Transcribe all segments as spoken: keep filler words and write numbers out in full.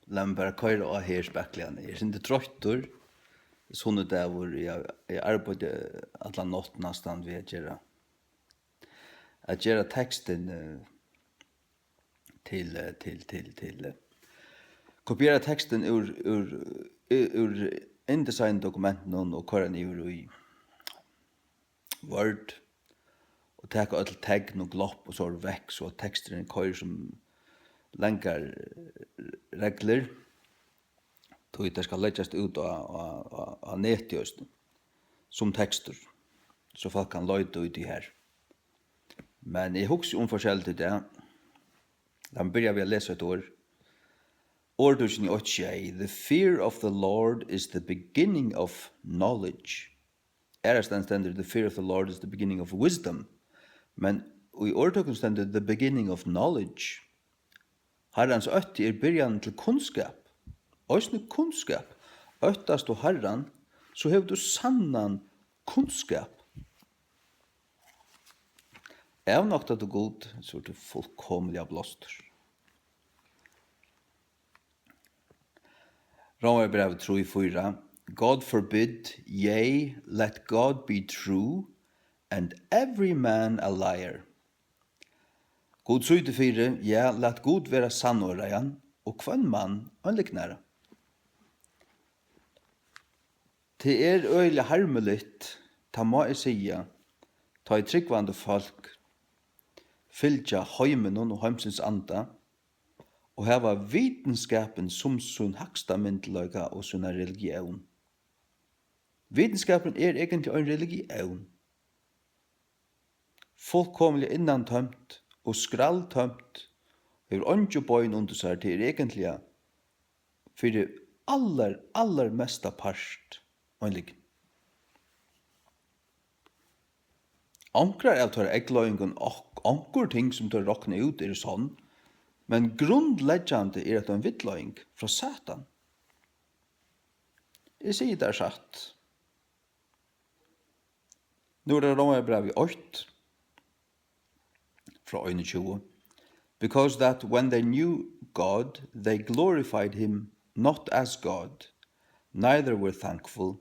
Lat meg bara koyra á her spakuliga. Eg eri sindur troyttur. Sunnudagur, eg, eg arbeiddi alla nátt næstan við at gera, at gera tekstin, eh, til, eh, til, til, til, eh, kopiera tekstin úr, úr, úr, úr InDesign-dokumentinum og koyra hann yvir í Word og taka øll tekn og glopp og so vekk, so at teksturin koyrir sum langar, eh, reglur, tí tað skal leggjast út á, á, á, á netið eisini, sum tekstur, so fólk kann leita í tí har. Men eg hugsi um forskelligt í dag. Lat meg byrja við at lesa eitt orð. Orðtøkin í eitt sjey: "The fear of the Lord is the beginning of knowledge." Aðrastaðni stendur: "The fear of the Lord is the beginning of wisdom." Men í orðtøkuni stendur: "The beginning of knowledge." Harrans ótti er byrjanin til kunnskap. Eisini kunnskap. Óttast tú Harran, so hevur tú sannan kunnskap. Avnoktar tú Gud, so ert tú fullkomiliga blástur. Rómarbrævið trý fýra: "God forbid, yea, let God be true, and every man a liar." Gud sýti fyri, ja, lat Gud vera sannorðaðan, og hvønn mann ein lygnara. Tað er øgiliga harmiligt, tað má eg siga, tá ið trúgvandi fólk fylgja heiminum og heimsins anda og hava vitinskapin sum sín hægsta myndugleika og sína religión. Vitinskapurin er eigentliga ein religión. Fullkomiliga innantømt og skralltømt, hevur eingi bein undir sær, tað er eigentliga fyri allar, allarmesta part ein lygn. Onkrar av teirra eygleiðingum, ok-, onkur ting sum teir rokna út, eru sonn, men grundleggjandi er hetta ein villleiðing frá Satan. Eg sigi tær satt. Nú er tað Rómarbrævið eitt, frá einogtjúgu: "Because that when they knew God, they glorified him not as God, neither were thankful,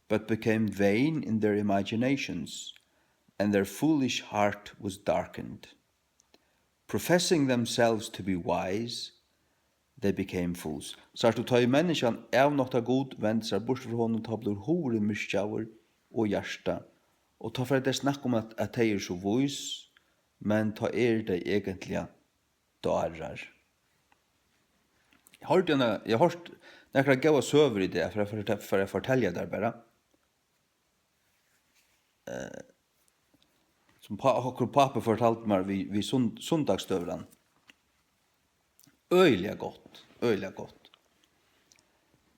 but became vain in their imaginations, and their foolish heart was darkened. Professing themselves to be wise, they became fools." Sært tú, tá ið menniskjan avnoktar Gud, vendir sær burtur frá honum, tá blívur hugurin myrkjaður og hjartað, og tá fara tey at snakka um, at, at tey eru so vís, men tá eru tey eigentliga dárar. Eg hoyrdi eina, eg hoyrdi nakrar góðar søgur í dag, for at fortel-, for at fortelja tær bara. Eh, sum pá-, okkara pápi fortaldi mær við, við sund-, sunnudagsdøgurðan. Øgiliga gott, øgiliga gott.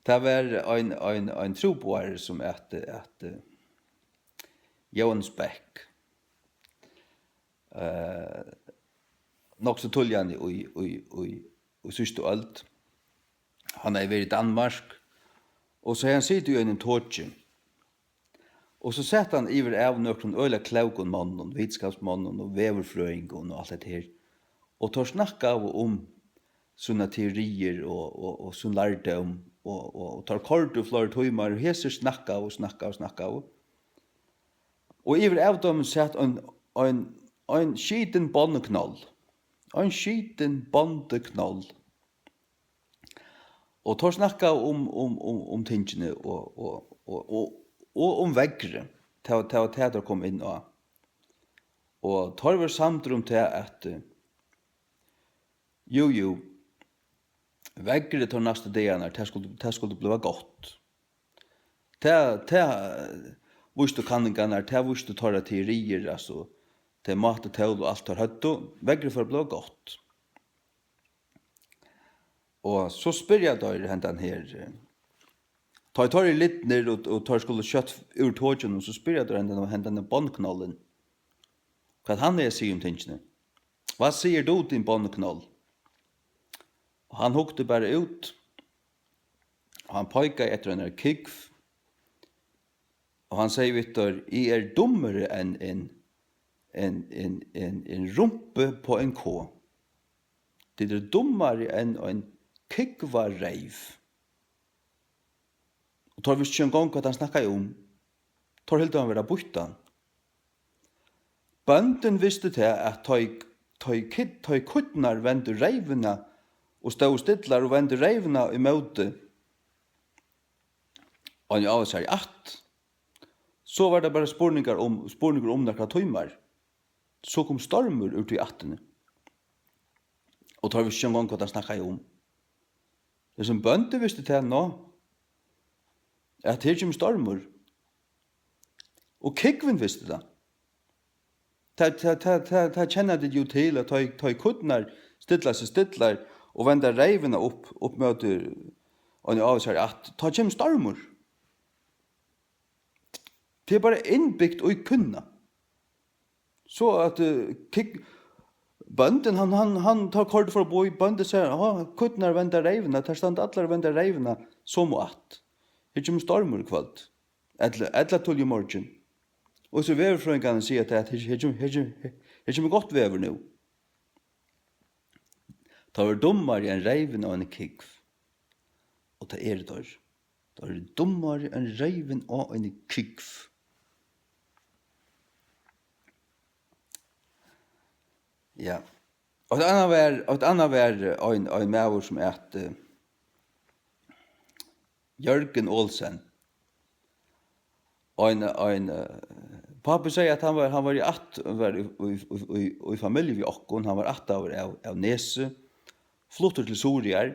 Tað var ein, ein, ein trúboðari, sum æt, æt, eh, Jóhannes Beck. Eh, nokk so tíðliga í, í, í, í síðstu øld. Hann hevði verið í Danmark, og so hevði hann sitið í einum toki. Og so sat hann yvir av nøkrum øgiliga klókum monnum, vitskapsmonnum og veðurfrøðingum og alt hetta her. Og teir snakkaðu um sínar teoriir og, og, og sín lærdóm, og, og, og teir koyrdu í fleiri tímar, og hesir snakkaðu og snakkaðu og snakkaðu. Og yvir av teimum sat ein, ein, ein skitin bonduknoll. Ein skitin bonduknoll. Og teir snakkaðu um, um, um, um tingini og, og, og, og, og um veðrið. Tað var, tað var tað, teir komu inn á. Og teir vóru samdir um tað, at, eh, jú, jú, veðrið teir næstu dagarnar, tað skuldi, tað skuldi blíva gott. Tað, tað, eh, vístu kanningarnar, tað vístu teirra teoriir, altso, tey mátutól og alt teir høvdu, veðrið fór at blíva gott. Og so spyrja teir hendan her, eh, tá ið teir eru lidnir og, og teir skulu skjótt úr tokinum, so spyrja teir hendan, hendan bonduknollin, hvat hann hevði at siga um tingini. "Hvat sigur tú, din bonduknoll?" Og hann hugdi bara út, og hann peikaði eftir einari kúgv, og hann segði við teir: "Eg eri dummari enn ein, ein, ein, ein, ein rumpi på ein ko." Tit eru dummari enn ein kúgva reyv. Og teir vistu ikki eingong, hvat hann snakkaði um. Teir hildu hann vera býttan. Bóndin visti tað, at tá ið, tá ið kid-, tá ið kýrnar vendu reyvina og stóðu stillar og vendu reyvina ímóti eini ávísari ætt, so var tað bara spurningar um, spurningur um nakrar tímar. So kom stormur úr tí ættini. Og teir vistu ikki eingong, hvat hann snakkaði um. Hesin bóndi visti tað nú, at her kemur stormur. Og kúgvin visti tað. Tað, tað, tað, tað, tað kenna tit jú til, at tá ið, tá ið kýrnar stilla seg stillar og venda reyvina upp, upp móti eini ávísari ætt, tá kemur stormur. Tað er bara innbygt í kúnna. So at, eh, kúgv-, bóndin, hann, hann, hann tók, koyrdi forbí, bóndin sær, "Aha, kýrnar venda reyvina, tær standa allar og venda reyvina somu ætt. Her kemur stormur í kvøld. Ella, ella tíðliga í morgin." Og so veðurfrøðingarnir siga tað, at her, her, her, her, her kemur gott veður nú. Teir eru dummari enn reyvin á eini kúgv. Og tað eru teir. Teir eru dummari enn reyvin á eini kúgv. Ja. Og eitt annað var, og eitt annað var, eh, ein, ein maður sum æt, eh, Jørgen Olsen. Ein, ein, eh, pápi segði, at hann var, hann var í ætt, var í, í, í, í, í familju við okkum. Hann var ættaður av, av Nesi, fluttur til Suðuroyar,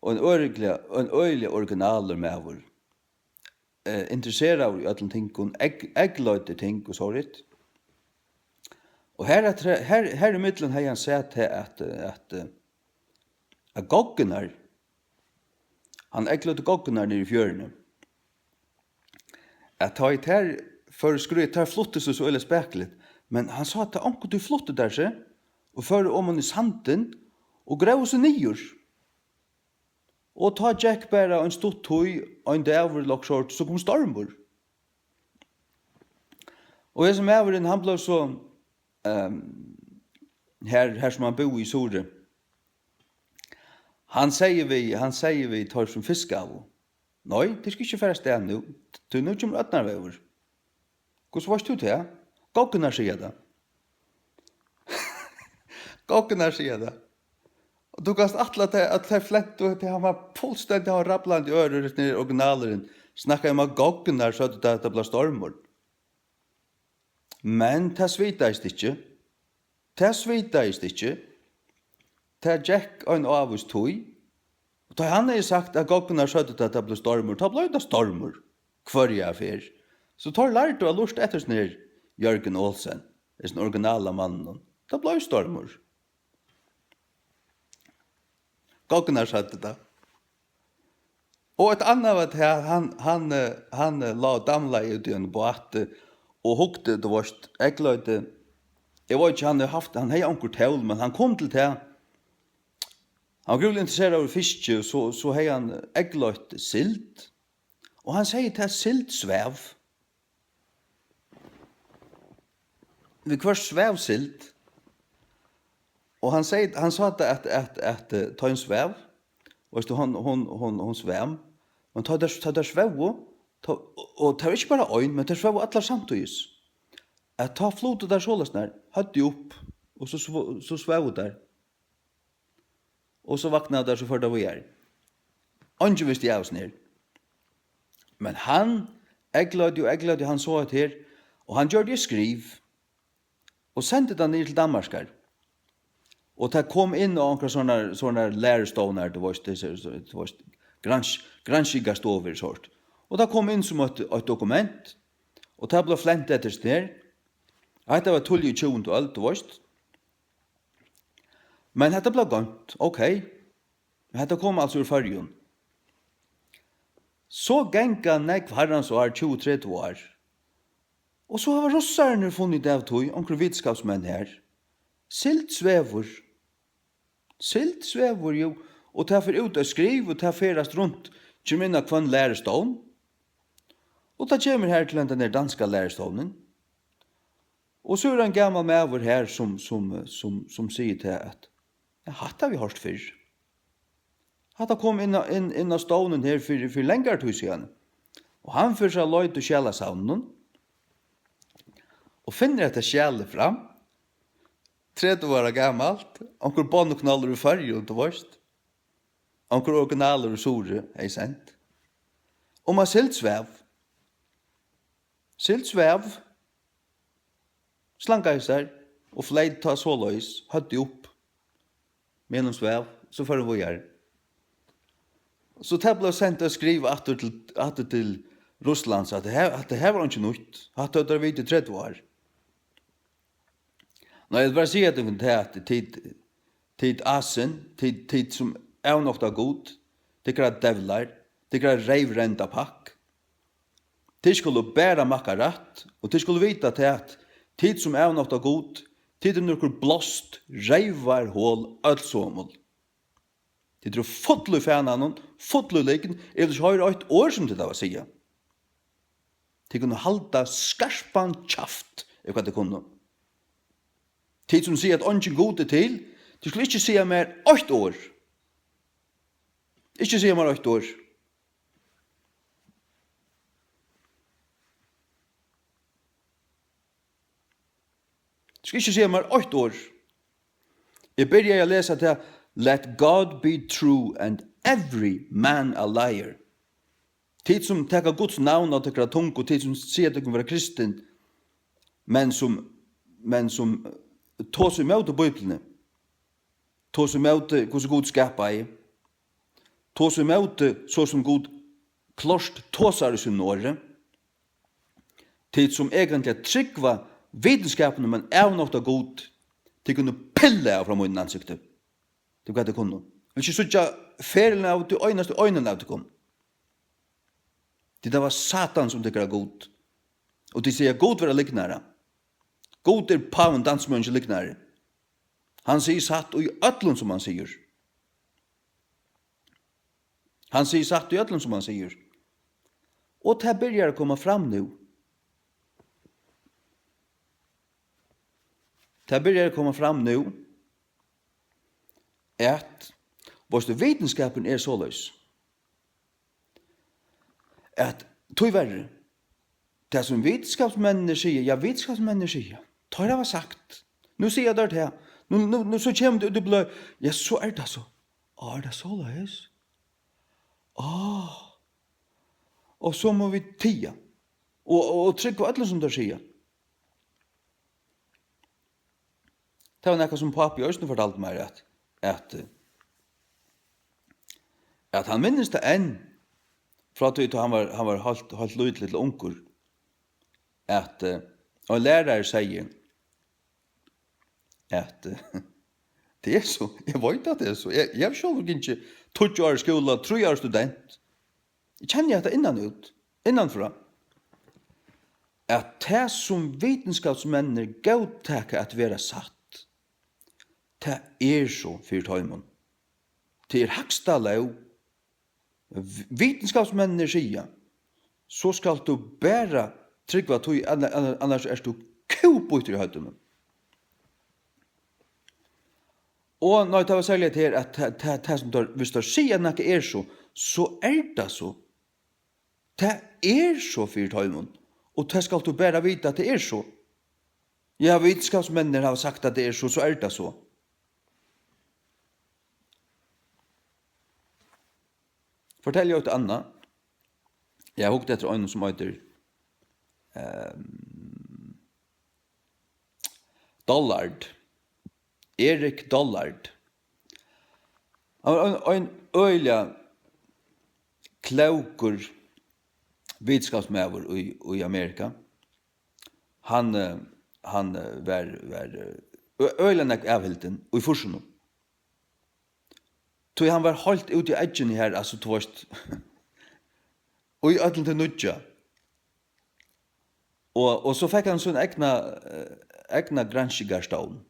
og ein øgiliga, ein øgiliga originalur maður. Eh, interesseraður í øllum tingum, egg-, eygleiddir ting og sovorðið. Og har at, har, har ímillum hevði hann sæð tað, at, at, at goggurnar, hann eygleiddi goggurnar niðri í fjøruni, at tá ið tær fóru skrýt, tær fluttu seg so øgiliga spakuligt, men hann sá, at onkuntíð fluttu tær seg og fóru oman í sandin og gróvu seg niður. Og tá gekk bara ein stutt tíð, ein dagur ella okkurt, so kom stormur. Og hesin maðurin, hann bleiv so, ehm, her, her sum hann búði í Suðuroy, hann segði við, hann segði við teir sum fiskaðu: "Nei, tit skulu ikki fara avstað nú, tí nú kemur ódnarveður." "Hvussu veitst tú tað?" "Goggurnar siga tað." "Goggurnar siga tað." Og tú kanst ætla tær, at tey flentu, at hann var fullstendig, hann var rablandi ørur, hesin her originalurin. Snakkaði um, at goggurnar søgdu tað, at tað bleiv stormur. Men tað svitaðist ikki. Tað svitaðist ikki. Tað gekk ein ávís tíð. Og tá hann hevði sagt, at goggurnar søgdu tað, at tað bleiv stormur, tá bleiv tað stormur. Hvørja ferð. So teir lærdu at lurta eftir hesum her Jørgen Olsen, hesum originala manninum. Tað bleiv stormur. Goggurnar søgdu tað. Og eitt annað var tað, hann, hann, eh, hann, eh, lá og damlaði úti í einum báti og hugdi, tú veitst, eygleiddi. Eg veit ikki, hann hevði havt, hann hevði onkur tól, men hann kom til tað. Hann var grúiliga interesseraður í fiski, og so, so hevði hann eygleitt sild. Og hann segði, tað sild svav. Viðhvørt svav sild. Og hann segði, hann sá tað at, at, at, eh, tá hon svav, veitst tú, hon, hon, hon, hon svam, men tá tær, tá tær svóvu, tá, og, og tað var ikki bara ein, men tær svóvu allar samtíðis, at tá flutu tær soleiðis nær, høvdið upp, og so sv-, so svóvu tær. Og so vaknaðu tær, so fóru tær víðari. Eingin visti av hesum her. Men hann eygleiddi og eygleiddi, hann sá hetta her, og hann gjørdi eitt skriv og sendi tað niður til Danmarkar. Og tað kom inn á onkrar sovorðnar, sovorðnar lærustovnar, tú veitst, hesar, so, tú veitst, grans-, granskingarstovur, sort. Og tað kom inn sum eitt, eitt dokument, og tað bleiv flent eftir hesum her. Hetta var tíðliga í tjúgundu øld, tú veitst. Men hetta bleiv goymt, ok. Men hetta kom altso úr Føroyum. So ganga nógv harrans ár, tjúgu, tretivu ár. Og so hava russararnir funnið út av tí, onkrir vitskapsmenn her. Sild svevur. Sild svevur, jú. Og tað fer út á skriv, og tað ferðast runt, kemur inn á hvønn lærustovn. Og tað kemur her til hendan her danska lærustovnin. Og so er ein gamal maður her, sum, sum, sum, sum sigur tað, at, ja, hatta havi eg hoyrt fyrr. Hatta kom inn á, inn, inn á stovnin her fyri, fyri langari tíð síðan. Og hann fer so at leita í skjalasavninum og finnur hetta skjalið fram, tretivu ára gamalt, onkur bonnuknálur í Føroyum, tú veist. Onkur originalur í Suðuroy hevði sent. Um at sild svav. Sild svav, slangaði sær og fleyt tá soleiðis, høvdið upp, meðan hon svav, so fór hon víðari. So tað bleiv sent at skriva aftur til, aftur til Russlands, at tað her, at tað her var einki nýtt. Hatta høvdu teir vitað í tretivu ár. Nei, eg vil bara siga tykkum tað, at tit, tit asin, tit, tit sum avnokta Gud, tykkara devlar, tykkara reyvrenda pakk. Tit skulu bara makka rætt, og tit skulu vita tað, at tit sum avnokta Gud, tit eru nøkur blást reyvarhol øll somul. Tit eru full í fananum, full í lygn, eg vil ikki hoyra eitt orð sum tit hava at siga. Tit kunnu halda skarpan kjaft, er hvat tit kunnu. Tit sum siga, at eingin Gud er til, tit skulu ikki siga mær eitt orð. Ikki siga mær eitt orð. Tit skulu ikki siga mær eitt orð. Eg byrjaði at lesa tað, "Let God be true and every man a liar." Tit sum taka Guds navn á tykkara tungu, tit sum siga, at tykkum vera kristin, men sum, men sum tosa ímóti Bíbliuni, tosa ímóti, hvussu Gud skapaði, tosa ímóti, so sum Gud klárt tosar í sínum orði. Tit sum eigentliga trúgva vitinskapinum, men avnokta Gud, tit kunnu pilla av frá mínum ansikti. Tað er hvat tit kunnu. Eg vil ikki síggja ferðina av tí einasta einum av tykkum. Tit hava Satan sum tykkara gud. Og tit siga Gud vera lygnari. Gud er pávin, dansmøðingin lygnari. Hann sigur satt í øllum sum hann sigur. Hann sigur satt í øllum sum hann sigur. Og tað byrjar at koma fram nú. Tað byrjar at koma fram nú, at, veitst tú, vitinskapurin er soleiðis, at tíverri, tað sum vitinskapsmenninir siga, ja, vitinskapsmenninir siga, teir hava sagt, nú siga teir tað, nú, nú, nú so kemur tað út í bløð, ja, so er tað so. Á, er tað soleiðis? Á. Og so mugu vit tiga. Og, og, og trúgva øllum sum teir siga. Tað var nakað, sum pápi eisini fortaldi mær, at, at, at hann minnist tað enn, frá tí tá hann var, hann var heilt, heilt lítil ella ungur, at, eh, ein lærari segði, at, eh, tað er so, eg veit, at tað er so. Eg, eg havi sjálvur gingið tíggju ár í skúla, trý ár student. Eg kenni hetta innan út, innanfrá. At tað, sum vitinskapsmenninir góðtaka at vera satt, tað er so fyri teimum. Tað er hægsta lóg. V-, vitinskapsmenninir siga, so skalt tú bara trúgva tí, anna-, anna-, annars ert tú kúbítur í høvdinum. Og nei, tað var serliga tað her, at ta-, ta-, tað sum teir, viss teir siga, at nakað er so, so er tað so. Tað er so fyri teimum, og tað skalt tú bara vita, at tað er so. Ja, vitinskapsmenninir hava sagt, at tað er so, so er tað so. Fortelji eg eitt annað. Eg havi hugt eftir einum, sum eitur, ehm, Dollard. Erik Dollard. Hann var ein, ein øgiliga klókur vitskapsmaður í, í Amerika. Hann, eh, hann, eh, var, var, eh, ø-, øgiliga nógv avhildin í fýrsunum. Tí hann var heilt úti í eggini her, altso, tú veist, í øllum tí nýggja. Og, og so fekk hann sín egna, eh, egna granskingarstovn,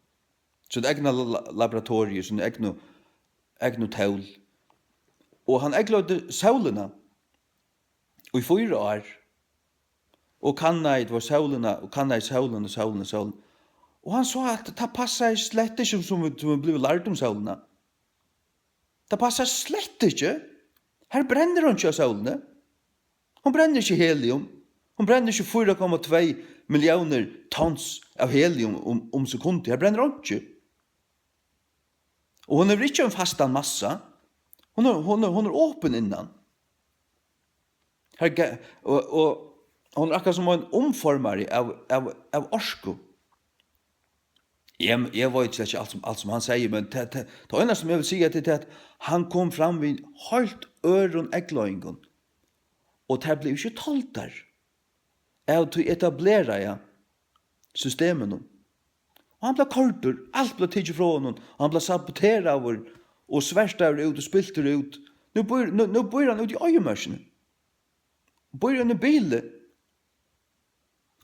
sítt egna la-, la-, laboratorium, sín egnu, egnu tól. Og hann eygleiddi sólina í fýra ár. Og kannaði, tað var sólina, og kannaði sólina, sólina, sólina. Og hann sá, at tað passaði slett ikki, sum, sum vit, sum vit blivu lærd um sólina. Tað passar slett ikki. Har brennur hon ikki á sólini. Hon brennur ikki helium. Hon brennur ikki fýra komma tvey milliónir tons av helium um, um sekundið. Har brennur hon ikki. Og hon hevur ikki ein fastan massa. Hon er, hon er, hon er opin innan. Har ga-, og, og hon er akkurát sum ein umformari av, av, av orku. Eg, eg veit slett ikki alt sum, alt sum hann segði, men tað, tað, tað einasta sum eg vil siga, tað er tað, at hann kom fram við heilt øðrum eygleiðingum, og tær blivu ikki toldar av tí etableraða systeminum. Og hann bleiv koyrdur, alt bleiv tikið frá honum, og hann bleiv saboteraður og svertaður út og spiltur út. Nú býr, nú, nú býr hann úti í oyðimørkini. Býr í einum bili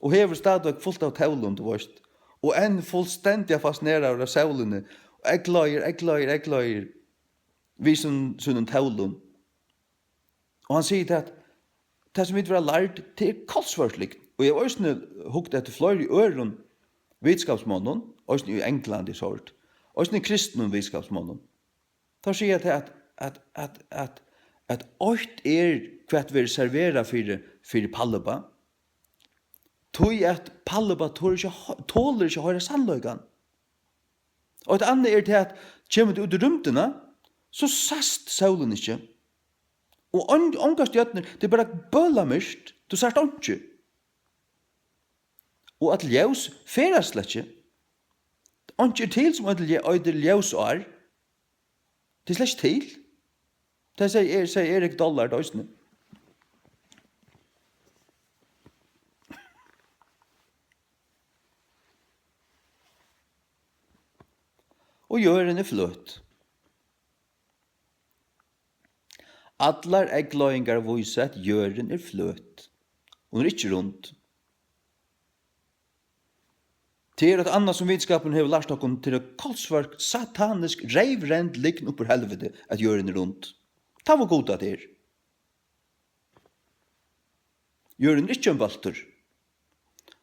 og hevur stadigvæk fult av tólum, tú veist, og enn fullstendiga fascineraður av sólini, og eygleiðir, eygleiðir, eygleiðir við sínum, sínum tólum. Og hann sigur tað, at tað, sum vit verða lærd, tað er kolsvørt lygn. Og eg havi eisini hugt eftir fleiri øðrum vitskapsmonnum, eisini í Onglandi, so er tað, eisini kristnum vitskapsmonnum. Teir siga tað, at, at, at, at, at eitt er, hvat verður serverað fyri, fyri Palleba, tí at Palleba torir ikki at ho-, tolir ikki at hoyra sannleikan. Og eitt annað er tað, at kemur tú út í rúmdina, so sæst sólin ikki. Og on-, ongar stjørnur, tað er bara bølamyrkt, tú sært einki. Og at ljós ferðast slett ikki. Einki er til, sum eitur ljó-, eitur ljósár. Tað er slett ikki til. Tað segði, er, segði Erik Dollard eisini. Og jørðin er fløt. Allar eygleiðingar vísa, at jørðin er fløt. Hon er ikki rund. Tað er eitt annað, sum vitskapurin hevur lært okkum, til eitt kolsvørt, satanisk, reyvrend lygn upp úr helviti, at jørðin er rund. Tað var Gud, at er. Jørðin er ikki ein bóltur,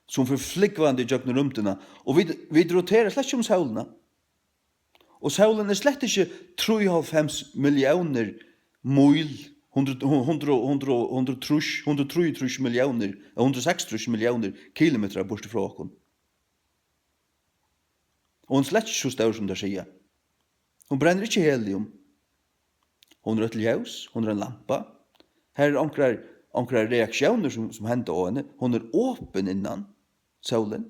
sum fer flúgvandi gjøgnum rúmdina, og vit, vit rotera slett ikki um sólina. Og sólin er slett ikki trýoghálvfems milliónir míl, hundrað, hundrað, hundrað, hundrað og trýss, hundrað og trýogtrýss milliónir, eh, hundrað og seksogtrýss milliónir kilometrar burtur frá okkum. Og hon er slett ikki so stór, sum teir siga. Hon brennur ikki helium. Hon er eitt ljós, hon er ein lampa. Har eru onkrar, onkrar reaktiónir, sum, sum henda á henni. Hon er opin innan, sólin.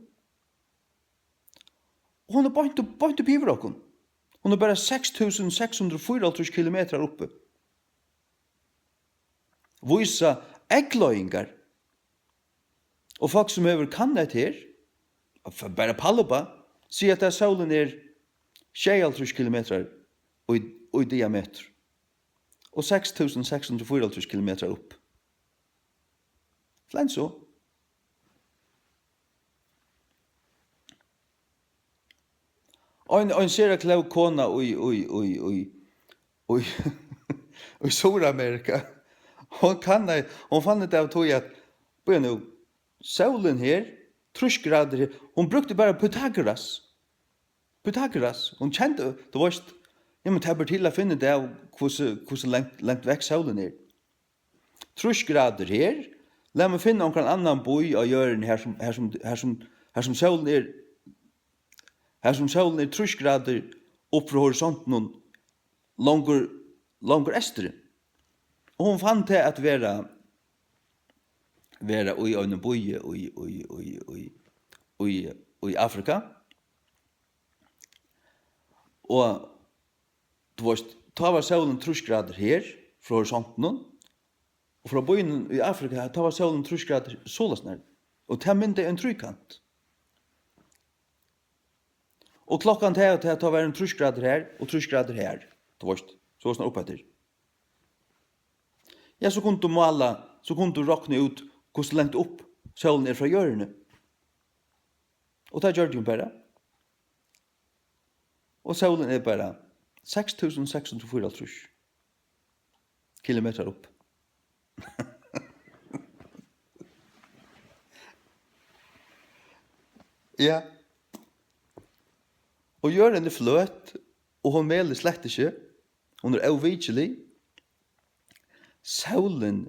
Og hon er beint upp, beint upp yvir okkum. Hon er bara seks túsund seks hundrað og fýraoghálvtrýss kilometrar uppi. Vísa eygleiðingar. Og fólk, sum hevur kannað hetta her, f-, bara Palleba, siga, at sólin er sjeyoghálvtrýss kilometrar í, í diametur og seks túsund seks hundrað og fýraoghálvtrýss kilometrar upp. Flensur. Ein, ein sera klók kona í, í, í, í, í, í Suðuramerika, hon kannaði, hon fann út av tí at, bíða nú, sólin her, trýss gradir her, hon brúkti bara Pythagoras. Pythagoras, hon kendi, tú veist, ja, men tað ber til at finna út av, hvussu, hvussu langt, langt vekk sólin er. Trýss gradir her. Lat meg finna onkran annan bý á jørðini, har sum, har sum, har sum, har sum sólin er, har sum sólin er trýss gradir upp frá horisontinum, longur, longur eysturi. Og hon fann tað at vera, vera í einum býi í, í, í, í, í, í Afrika. Og, tú veist, tá var sólin trýss gradir her, frá horisontinum, og frá býnum í Afrika, tá var sólin trýss gradir soleiðis nær. Og tað myndi ein tríkant. Og klokkan tað og tað, tá var hon trýss gradir her og trýss gradir her, tú veist, soleiðis nær upp eftir. Ja, so kundi tú mála, so kundi tú rokna út, hvussu langt upp sólin er frá jørðini. Og tað gjørdi hon bara. Og sólin er bara seks túsund seks hundrað og fýraoghálvtrýss kilometrar upp. Ja. Og jørðin er fløt, og hon melur slett ikki. Hon er óvitilig. Sólin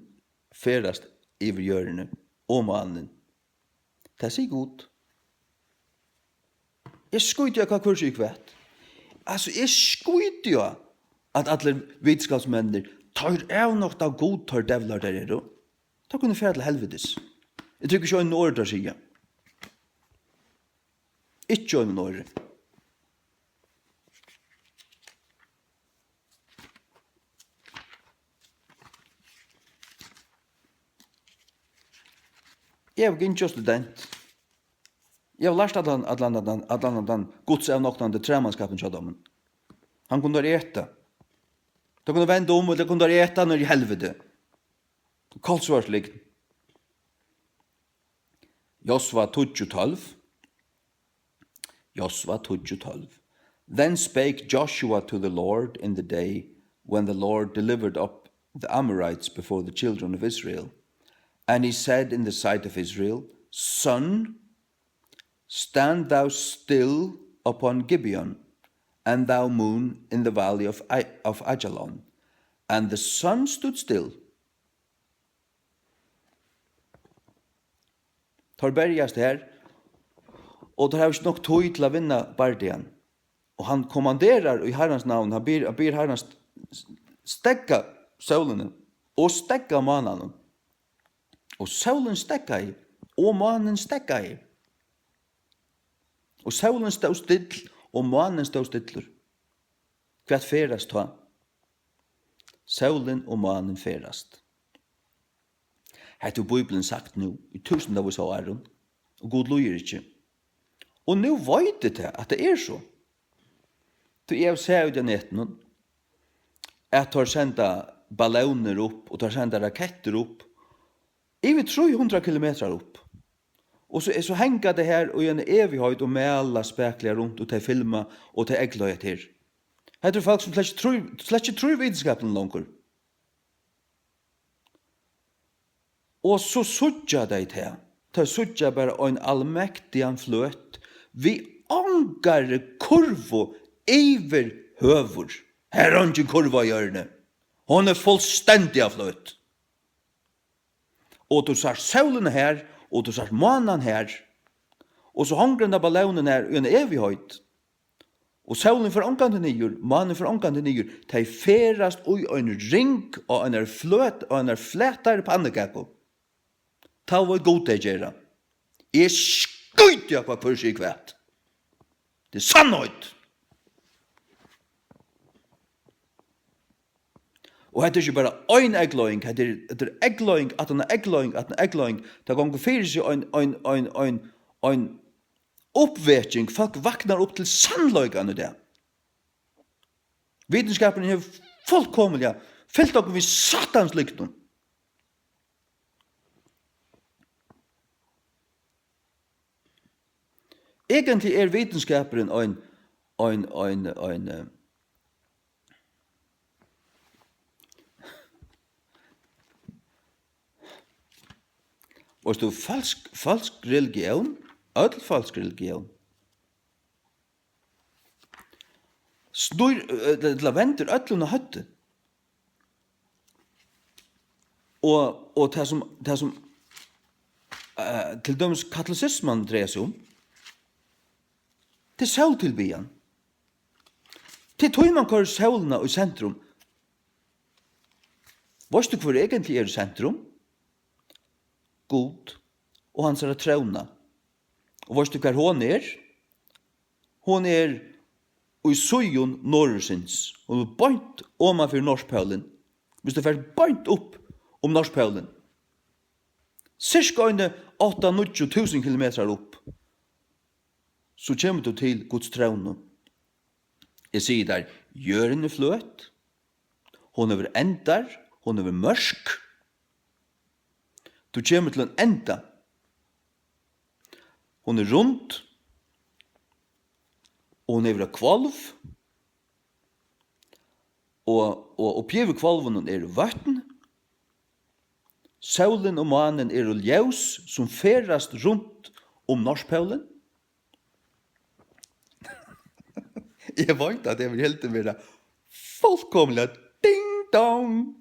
ferðast yvir jørðini og mánin. Tað sigur Gud. Eg skíti á, hvat hvør sigur hvat. Altso, eg skíti á, at allir vitskapsmenninir, teir avnokta Gud, teir devlar teir eru. Teir kunnu fara til helvitis. Eg trúgvi ikki einum orði, teir siga. Ikki einum orði. Eg havi gingið student. Eg havi lært allan, allan, allan, allan, allan Guds avnoknandi træmanskapin hjá teimum. Hann kundi teir eta. Teir kundu venda um, og teir kundu teir eta niður í helviti. Kolsvørt lygn. Josva tíggju tólv. Josva tíggju tólv. Then spake Joshua to the Lord in the day when the Lord delivered up the Amorites before the children of Israel. And he said in the sight of Israel, Sun, stand thou still upon Gibeon, and thou moon in the valley of, I- of Ajalon. And the sun stood still. Teir berjast her, og teir hava ikki nokk tíð til at vinna bardagan. Og hann kommanderar í Harrans navn, hann biður, hann biður Harran st-, st-, steðga sólini og steðga mánanum. Og sólin steðgaði, og mánin steðgaði. Og sólin stóð still, og mánin stóð stillur. Hvat ferðast tá? Sólin og mánin ferðast. Hetta hevur Bíblian sagt nú í túsundavís av árum, og Gud lýgur ikki. Og nú veit eg tað, at tað er so. Tí eg havi sæð úti á netinum, at teir senda ballónir upp, og teir senda rakettir upp, yvir trý hundrað kilometrar upp. Og so, so hanga tey her í eina evigheit og mala spakuliga runt, og tey filma, og tey eygleiða her. Hetta eru fólk, sum slett ikki trýr, slett ikki trýr vitskapurin longur. Og so síggja tey tað. Tey síggja bara ein almektigan fløt við ongari kurvu yvirhøvur. Har er eingin kurva á jørðini. Hon er fullstendiga fløt. Og tú sært sólina her, og tú sært mánan her. Og so hongur henda ballónin her í eina evigheit. Og sólin fer ongantíð niður, mánin fer ongantíð niður. Tey ferðast í ein ring á einari fløt, á einari flatari pannukaku. Tá veit Gud tey gera. Eg skíti á, hvat hvør sigur hvat. Tað er sannheit. Og hetta er ikki bara ein eygleiðing, hetta er, hetta er eygleiðing aftan á eygleiðing aftan á eygleiðing. Tað gongur fyri seg ein, ein, ein, ein, ein uppvaking. Fólk vaknar upp til sannleikan í dag. Vitskapurin hevur fullkomiliga fylt okkum við Satans lyktum. Egentliga er vitskapurin ein, ein, ein, ein, eh, veitst tú, falsk, falsk religión, øll falsk religión, snýr, eh, ella vendir øllum á høvdið. Og, og tað sum, tað sum, eh, til dømis katolisisman dregur seg um, tað er sóltilbiðjan. Tað er tí, man koyrir sólina í sentrum. Veitst tú, hvør egentliga er í sentrum? Gud og hansara tróna. Og veitst tú, hvar hon er? Hon er í síðum norðursins. Hon er beint oman fyri Norðpólin. Viss tú fert beint upp um Norðpólin, sirka eini átta, níggju túsund kilometrar upp, so kemur tú til Guds trónu. Eg sigi tær, jørðin er fløt, hon hevur endar, hon hevur mørk. Tú kemur til ein enda. Hon er rund, og hon hevur eitt hvolv, og, og uppi yvir hvolvinum eru vøtn. Sólin og mánin eru ljós, sum ferðast runt um Norðpólin. Eg veit, at eg vil heldur vera fullkomiliga ding dong.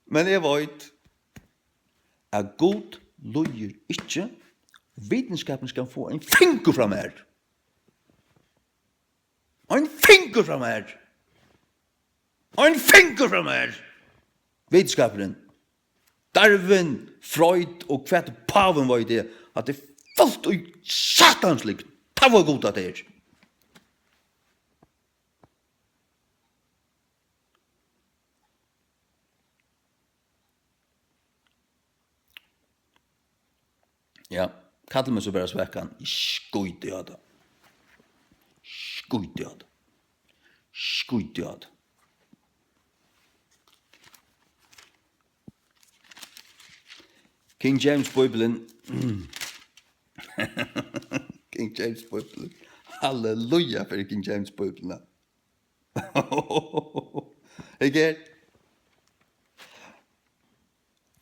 Men eg veit, at Gud lýgur ikki. Vitinskapurin skal fáa ein fingur frá mær. Ein fingur frá mær. Ein fingur frá mær. Vitinskapurin. Darwin, Freud og hvat pávin veit eg, at tað er fult í satans lygn. Tað var Gud at tað er. Ja, kalla meg so bara svakan. Eg skíti á tað. Skíti á tað. Skíti á tað. King James Bíblian. King James Bíblian. Halleluja fyri King James Bíblian. Ikki?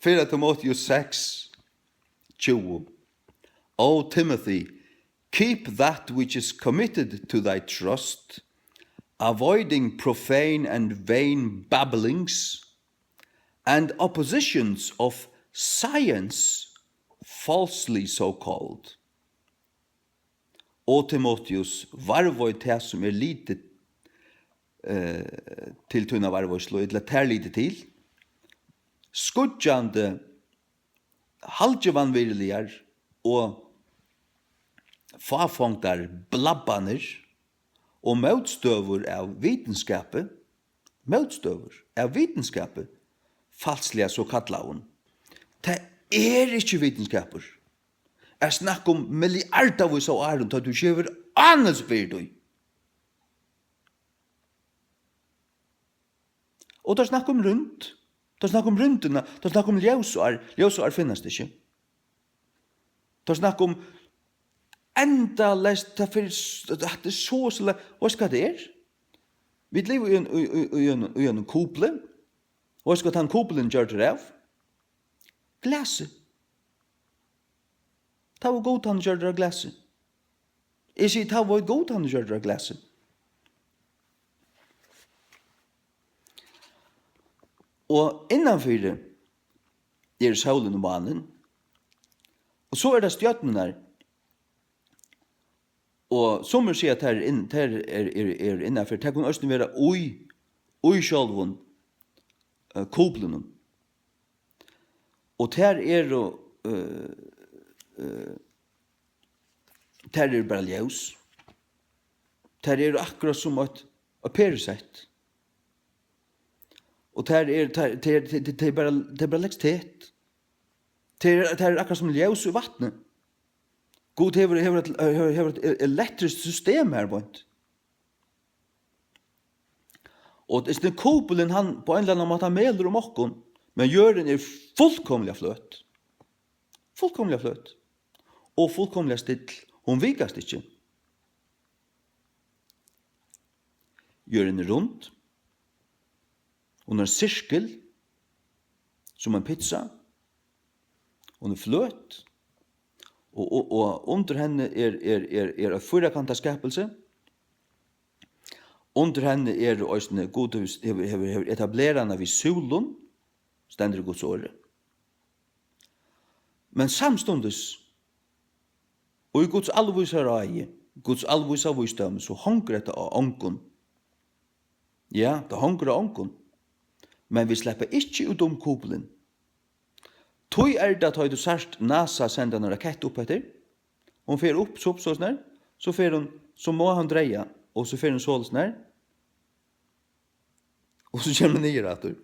Fyrra Timoteus seks, tjúgu. O Timothy, keep that which is committed to thy trust, avoiding profane and vain babblings and oppositions of science, falsely so called. O Timoteus, varðveit tað, sum er litið, eh, til tína varðveitslu, ella tær litið til, skýggjandi, halgivanvirðiligar og fáfongdar blabbanir og mótstøður av vitinskapi, mótstøður av vitinskapi, falsliga so kallaðum. Tað er ikki vitinskapur. At snakka um milliardavís av árum, tá tú ikki hevur ánilsi fyri tí. Og teir snakka um rúmd. Teir snakka um rúmdina. Teir snakka um ljósár. Ljósár finnast ikki. Teir snakka um endaleyst, tað fer s-, hatta er so, so le-, veitst hvat tað er? Vit liva í ein, í, í, í ein, í einum kupli. Og veitst hvat tann kuplin gjørdur av? Glasi. Tað var Gud, hann gjørdur av glasi. Eg sigi, tað var Gud, hann gjørdur av glasi. Og innanfyri er sólin og mánin. Og so er tað stjørnurnar. Og summir siga, at tær eru inn-, tær eru, eru, eru innanfyri. Tær kunnu eisini vera í, í sjálvum, eh, kuplinum. Og tær eru, eh, eh, tær eru bara ljós. Tær eru akkurát sum eitt, eitt perusett. Og tær eru, tær, tær, tær, tær, tær bara, tær bara leggjast tætt. Tær, tær eru akkurát sum ljós í vatni. Gud hevur, hevur eitt, hevur, hevur eitt e-, elektriskt system her beint. Og hesin kupulin, hann á ein ella annan máta melur um okkum, men jørðin er fullkomiliga fløt. Fullkomiliga fløt. Og fullkomiliga still. Hon vikast ikki. Jørðin er rund. Hon er ein sirkul, sum ein pizza. Hon er fløt. Og, og, og undir henni er, er, er, er eitt fýrakantað skapilsi. Undir henni eru eisini, Gud hevur, hevur, hevur, hevur etablerað hana við súlum, stendur í Guds orði. Men samstundis, og í Guds alvísa ráði, Guds alvísa vísdómi, so hongur hetta á ongum. Ja, tað hongur á ongum. Men vit sleppa ikki út um kupulin. Tí er tað, tá ið tú sært NASA senda eina rakett upp eftir, hon fer upp, so, so, soleiðis her, so fer hon, so má hon dreia, og so fer hon soleiðis her, og so kemur hon niður aftur.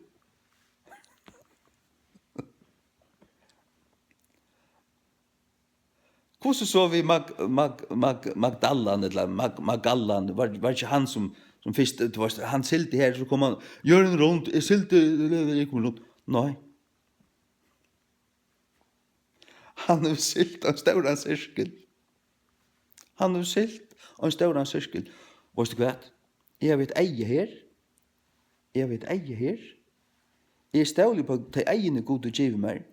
Hvussu so við Mag-, Mag-, Mag-, Magdallan, ella Mag-, Magallan, var, var ikki hann sum, sum fyrst, tú veitst, hann sigldi her, so kom hann, jørðin er rund, eg sigldi, eg kom rund. Nei. Hann hevur siglt ein stóran sirkul. Hann hevur siglt ein stóran sirkul. Veitst tú hvat? Eg havi eitt eyga her. Eg havi eitt eyga her. Eg stóli upp á tey eyguni, Gud hevur givið mær.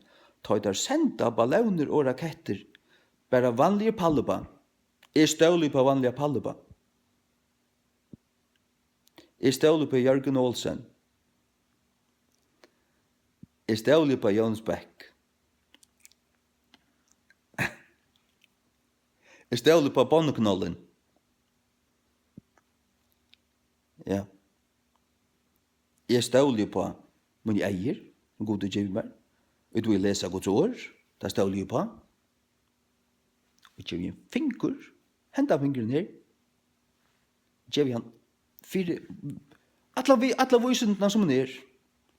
Tá ið teir senda ballónir og rakettir, bara vanliga palleba. Eg stóli upp á vanliga palleba. Eg stóli upp á Jørgen Olsen. Eg stóli upp á Jónas Bech. Eg stóli upp á Bonnuknollin. Ja. Eg stóli upp á míni eygu, sum Gud hevur givið mær. Og tú lesa Guds orð, tað stóli eg upp á. Og gevi ein fingur, henda fingurin her, gevi hann fyri alla vi-, alla vísindina sum hon er,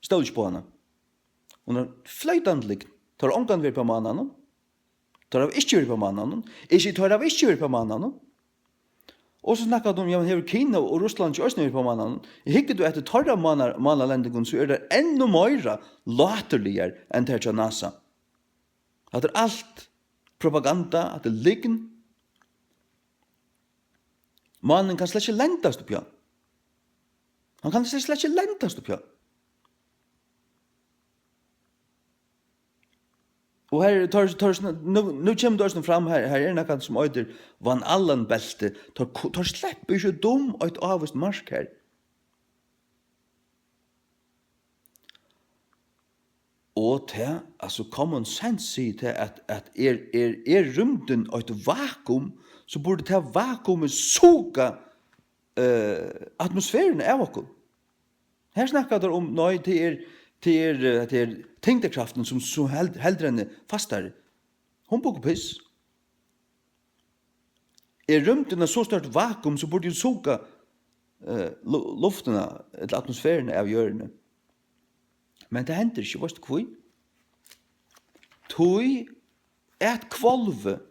stóli ikki upp á hana. Hon er floytandi lygn. Teir hava ongantíð verið á mánanum. Teir hava ikki verið á mánanum. Eg sigi, teir hava ikki verið á mánanum. Og so snakkar tú um, ja, men hevur Kina og Russland ikki eisini verið á mánanum? Hyggur tú eftir teirra mánar-, mánalendingum, so eru teir enn meira láturligar enn teir hjá NASA. Hatta er alt propaganda, hatta er lygn. Mánin kann slett ikki lendast uppi á. Hann kann slett, slett ikki lendast uppi á. Og her, tar, tar, nú, nú kemur tað eisini fram, her, her er nakað sum eitur Van Allen-belti. Teir ko-, teir sleppa ikki út um eitt ávíst mark her. Og tað, altso, common sense sigur tað, at, at er, er, er rúmdin eitt vakuum, so burdi tað vakuumið sugað, eh, atmosferuna av okkum. Her snakka teir um, nei, tað er, tað er, eh, tað er tyngdarkraftin, sum, sum held-, heldur henni fastari. Humbug og piss. Er rúmdin eitt so stórt vakuum, so burdi hon sugað, eh, lu-, luftina ella atmosferuna av jørðini. Men tað hendir ikki, veitst tú hví? Tí at hvolvið,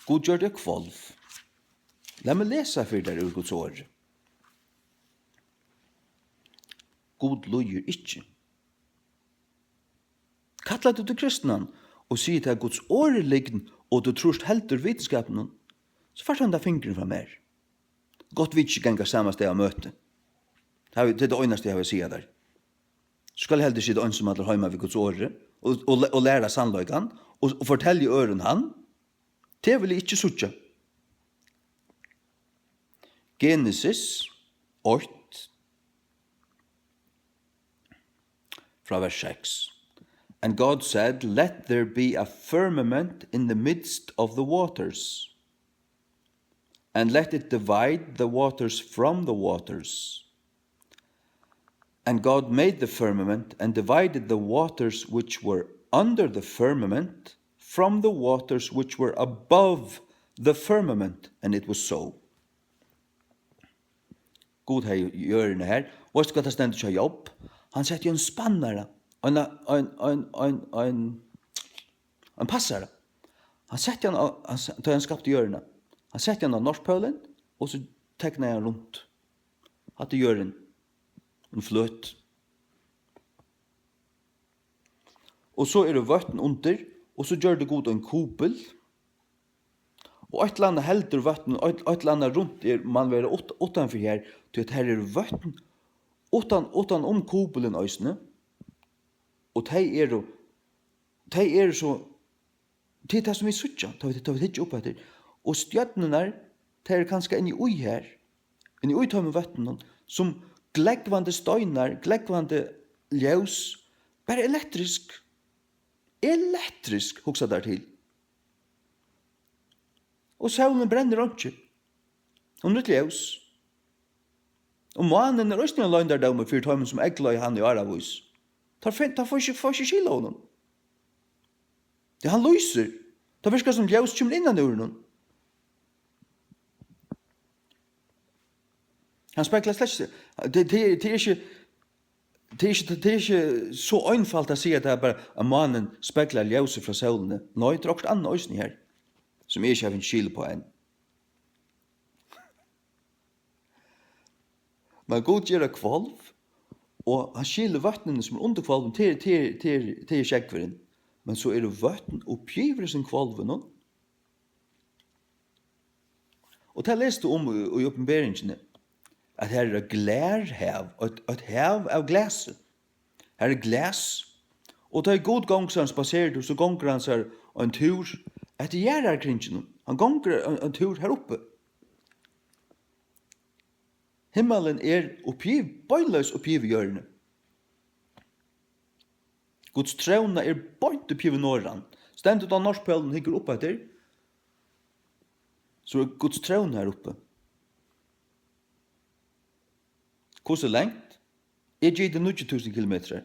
Gud gjørdi eitt hvolv. Lat meg lesa fyri tær úr Guds orði. Gud lýgur ikki. Kallar tú teg kristnan og sigur, tað er Guds orð er lygn, og tú trýrt heldur vitinskapinum, so fært tú henda fingurin frá mær. Gott, vit ikki ganga sama stað á møti. Tað havi, tað er tað einasta, eg havi at siga tær. So skal eg heldur sita einsamallur heima við Guds orði og, og, og læra sannleikan og, og fortelja øðrum hann. Tað vil eg ikki síggja. Genesis eitt, frá vers seks. And God said, let there be a firmament in the midst of the waters, and let it divide the waters from the waters. And God made the firmament, and divided the waters which were under the firmament from the waters which were above the firmament, and it was so. Gud hevði jørðina her. Veitst tú, hvat tað stendur hjá Job? Hann setti ein spannara, ein, ein, ein, ein, ein, ein passara. Hann setti hann á, hann s-, tá hann skapti jørðina. Hann setti hann á Norðpólin, og so teknaði hann runt. Hatta er jørðin. Ein fløt. Og so eru vøtn undir, og so gjørdi Gud ein kupil. Og eitt ella annað heldur vøtnin, eitt, eitt ella annað runt er, man vera ut-, uttanfyri her, tí at her eru vøtn uttan, uttan um kupilin eisini. Og tey eru, tey eru so, tað er tað, sum vit síggja, tá vit, tá vit hyggja upp eftir. Og stjørnurnar, tær eru kanska inni í her, inni í teimum vøtnunum, sum glógvandi steinar, glógvandi ljós, bara elektrisk, elektrisk, hugsa tær til. Og sólin brennir einki. Hon er eitt ljós. Og mánin er eisini ein loyndardómur fyri teimum, sum eygleiða hann í áravís. Teir fin-, teir fáa ikki, fáa ikki skil á honum. Tí hann lýsir. Tað virkar sum ljós kemur innan úr honum. Hann speglar slett ikki, tað, tað, tað er ikki, tað er ikki, tað er ikki so einfalt at siga, at tað er bara, at mánin speglar ljósið frá sólini. Nei, tað er okkurt annað eisini her, sum eg ikki havi fingið skil uppá enn. Men Gud ger eitt hvolv, og hann skilur vøtnini, sum er undir hvolvinum, til, til, til, til sjógvurin. Men so eru vøtn uppi yvir hesum hvolvinum. Og tað lesur tú um í, í Opinberingini, at her er eitt glærhav, eitt, eitt hav av glasi. Har er glas, og tá ið Gud gongur sær ein spasertúr, so gongur hann sær ein túr eftir jarðarkringinum. Hann gongur ein, ein túr har uppi. Himmalin er uppi, beinleiðis uppi yvir jørðini. Guds tróna er beint uppi yvir norðan. Stendur tú á Norðpólin og hyggur upp eftir, so er Guds tróna her uppi. Hvussu langt? Eg giti níggju túsund kilometrar.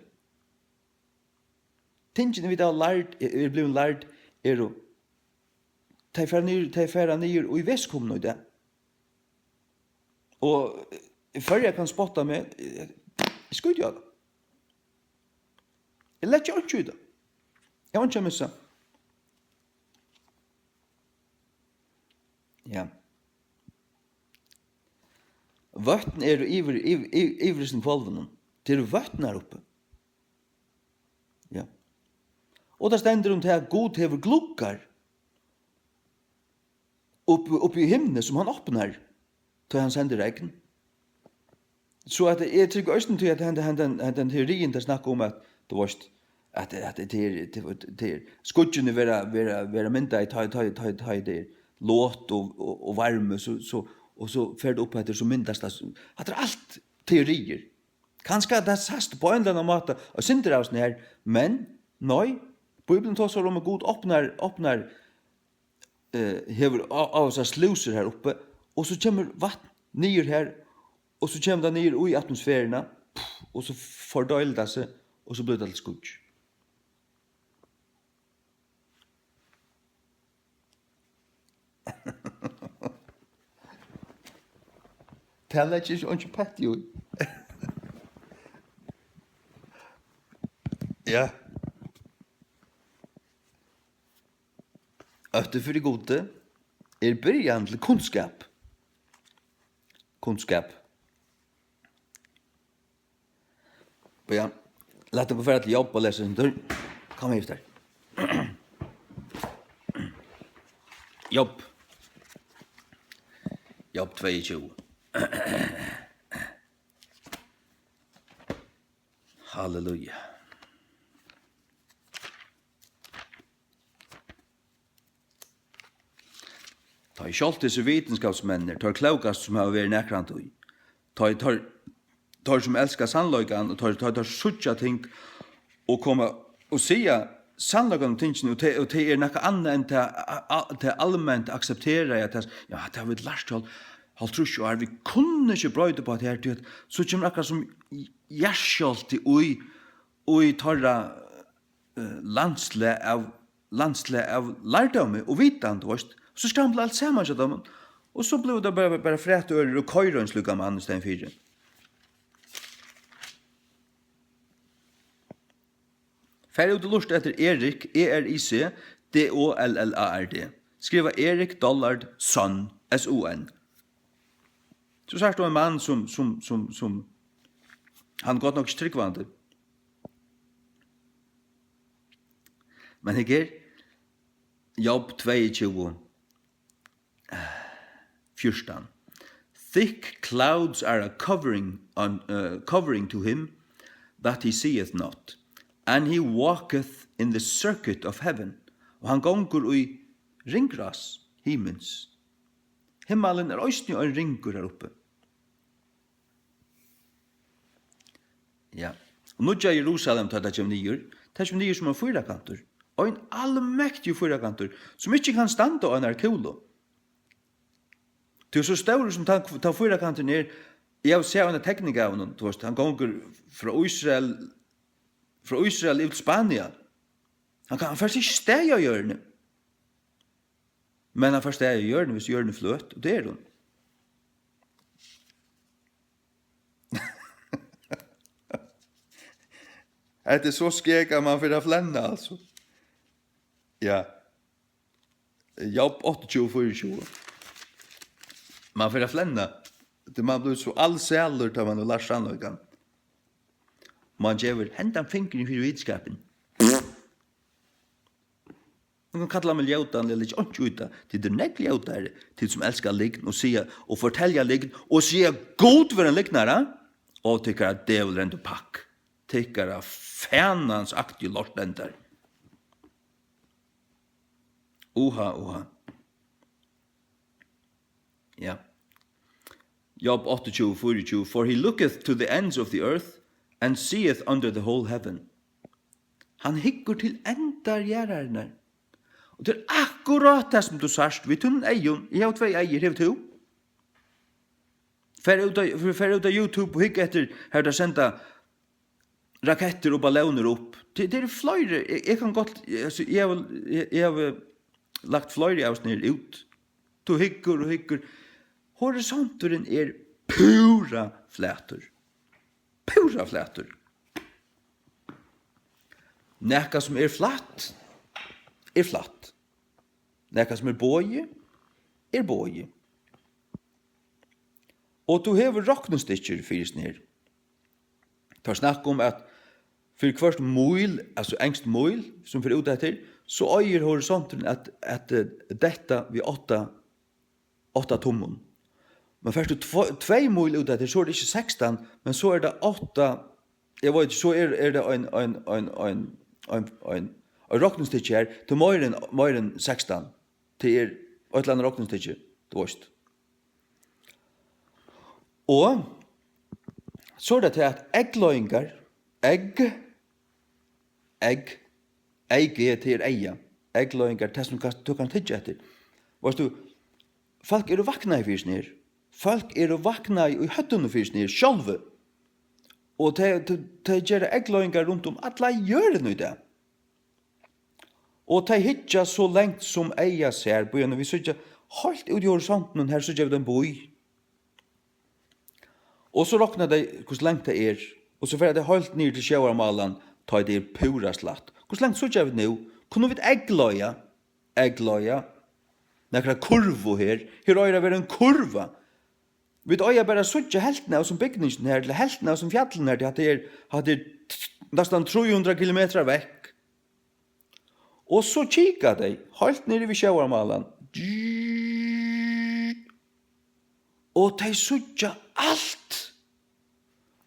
Tingini, vit hava lært, er, er blivin lært, eru, tey fara niður, tey fara niður í vesikomuna í dag. Og, eh, Føroyar kann spotta meg, eh, eg skíti á tað. Eg leggi einki í tað. Eg havi einki at missa. Ja. Vøtn eru yvir, yvir, yvir, yvir hesum hvolvinum. Tað eru vøtn har uppi. Ja. Og tað stendur um tað, at Gud hevur gluggar uppi, uppi í himni, sum hann opnar, tá hann sendir regn. So at eg trúgvi eisini tí, at hendan, hendan, hendan teoriin, tey snakka um, at, tú veist, at, at tað er, tað er, tað er, skýggini verða, verða, verða myndaði, tá, tá, tá, tá tað er lot og, og, og varmi, so, so, og so fer tað upp eftir, so myndast tað, so, hatta er alt teoriir. Kanska tað sæst á ein ella annan máta, og sindur av sånn her, men nei, Bíblian tosar um, at Gud opnar, opnar, eh, hevur á, á sær slúsur har uppi, og so kemur vatn niður har, og so kemur tað niður í atmosferuna, og so fordeilir tað seg, og so blívur tað til skýggj. Tað leggi eg ikki einki petti í. Ja. Ótti fyri Gudi er byrjan til kunnskap. Kunnskap. Ja, lat okkum fara til Job og lesa sindur. Kom her, Ester. Job. Job tveyogtjúgu. Halleluja. Tá ið sjálvt hesir vitinskapsmenninir, teir klókastu sum hava verið nakrantíð, tá ið teir, teir sum elska sannleikan, og teir, teir, teir síggja ting og koma og siga sannleikan um tingini, og tey, og tey eru nakað annað enn tað, a, a, tað alment aksepteraða, at tað, ja, tað hava vit lært í hálvtrýss ár, vit kunnu ikki broyta upp á tað her, tí at so kemur akkurát sum jarðskjálvti í, í teirra eh, landslag av, landslag av lærdómi og vitan, tú veist. So skramlar alt saman hjá teimum. Og so blívur tað bara, bara frætt ørur og koyra ein slíkan mann í staðin fyri. Far út og lurta eftir Eric, E R I C, D O L L A R D. Skriva Eric Dollard Son, S O N. So sært tú ein mann sum, sum, sum, sum, hann er gott nokk ikki trúgvandi. Men hygg her, Job tveyogtjúgu, fjúrtan. Thick clouds are a covering on, uh, covering to him that he seeth not, and he walketh in the circuit of heaven. Og hann gongur í ringrás himins. Himmalin er eisini ein ringur har uppi. Ja. Og nýggja Jerusalem, tá tað kemur niður, tað kemur niður sum ein fýrakantur. Ein almektigur fýrakantur, sum ikki kann standa á einari kúlu. Tí so stórur sum tann, tann fýrakanturin er, eg havi sæð eina tekning av honum, tú veist, hann gongur frá Ísrael, frá Ísrael yvir til Spania. Hann kann, hann fær seg ikki staðið á jørðini. Men hann fær staðið í jørðini, hvis jørðin er fløt, og tað er hon. Hetta er so skeg, at mann fer at flenna, altso. Ja. Job áttaogtjúgu fýraogtjúgu. Mann fer at flenna. Tí mann blívur so alsælur, tá mann hevur lært sannleikan. Mann gevur hendan fingurin fyri vitskapin. Mann kann kalla meg ljótan, eg leggi einki í tað. Tit eru nógv ljótari, tit sum elska lygn og siga, og fortelja lygn, og siga Gud vera ein lygnara, og tykkara djevulrendu pakk. Tykkara fanans aktigu lortendar. Uha, uha. Ja. Job áttaogtjúgu fýraogtjúgu, "For he looketh to the ends of the earth and seeth under the whole heaven." Hann hyggur til endar jarðarinnar. Og tað er akkurát tað, sum tú sært við tínum eygum. Eg havi tvey eygu, hevur tú? Far út á, far út á YouTube og hygg eftir, har tey senda rakettir og ballónir upp. Tað, tað eru fleiri, eg, eg kann gott, eg, altso, eg havi, eg, eg havi lagt fleiri av sovorðnum út. Tú hyggur og hyggur. Horisonturin er púra flatur. Púra flatur. Nakað sum er flatt, er flatt. Nakað sum er bogi, er bogi. Og tú hevur roknistykkir fyri sovorðnum her. Teir snakka um, at fyri hvørt míl, altso enskt míl, sum fer út eftir, so eigur horisonturin at, at, eh, detta við átta, átta tummum. Men fert tú tvo, tvey míl út eftir, so er tað ikki sekstan, men so er tað átta, eg veit ikki, so er, er tað ein, ein, ein, ein, ein, ein, ein roknistykki her, tað er meira enn, meira enn sekstan. Tað er eitt ella annað roknistykki, tú veist. Og so er tað tað, at eygleiðingar, eygg, eygg, eygg, tað er eyga, eygleiðingar, tað sum kanst, tú kanst hyggja eftir. Veitst tú, fólk eru vaknaði fyri sovorðnum her. Fólk eru vaknaði í høvdinum fyri sovorðnum her, sjálvi. Og tey, tey, tey gera eygleiðingar runt um alla jørðina í dag. Og tey hyggja so langt sum eyga sær, bíða nú, vit síggja heilt út í horisontinum, her síggja vit ein bý. Og so rokna tey, hvussu langt tað er, og so fara tey heilt niður til sjóvarmálan, tá ið tað er púra slætt. Hvussu langt síggja vit nú? Kunnu vit eygleiða? Eygleiða? Nakra kurvu her? Her eigur at vera ein kurva. Vit eiga bara at síggja helvtina av hesum bygninginum her, ella helvtina av hesum fjallinum her, tí hatta er, hatta er t-, næstan trý hundrað kilometrar vekk. Og so kika tey heilt niðri við sjóvarmálan. Og tey síggja alt,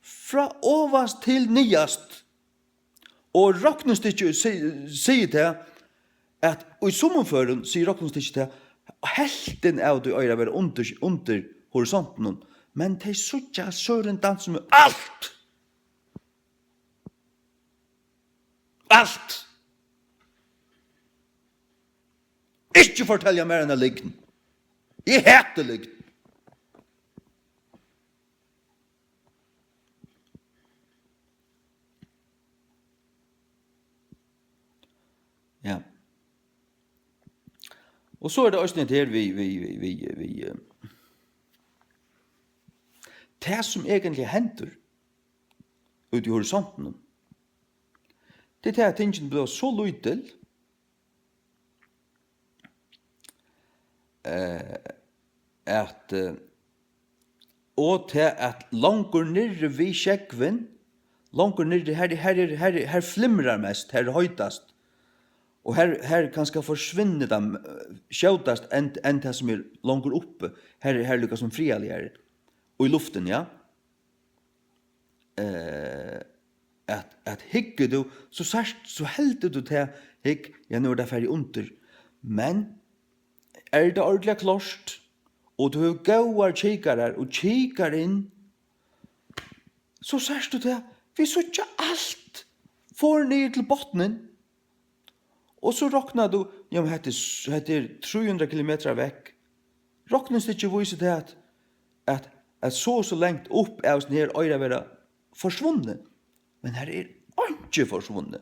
frá ovast til niðast. Og roknistykkið si-, sigur tað, at í summum førum, sigur roknistykkið tað, helvtin av tí eigur at vera undir, undir horisontinum, men tey síggja Søren Dansen alt! Alt! Ikki fortelja mær eina lygn. Eg hati lygn. Ja. Og so er tað eisini hetta her við, við, við, við, við, eh, tað, sum eigentliga hendir úti í horisontinum. Tað er tað, at tingini blíva so lítil, eh, at, eh, og tað, at longur niðri við sjógvin, longur niðri, her, her, er, her, er, her flimrar mest, her er heitast, og her, her kanska forsvinnur tað, eh, skjótast enn, enn tað, sum er longur uppi, her, her er líka sum friðarligari í luftini, ja. Eh, at, at hyggur tú, so sært, so heldur tú tað, hygg, ja, nú er tað farið undir. Men er tað ordiliga klárt, og tú hevur góðar kikarar og kikar inn, so sært tú tað, vit síggja alt, fór niður til botnin. Og so roknar tú, ja, men hetta er s-, hetta er trý hundrað kilometrar vekk. Roknistykkið vísir tað, at, at, at so og so langt upp av hesum her eigur at vera forsvunnið. Men her er einki forsvunnið.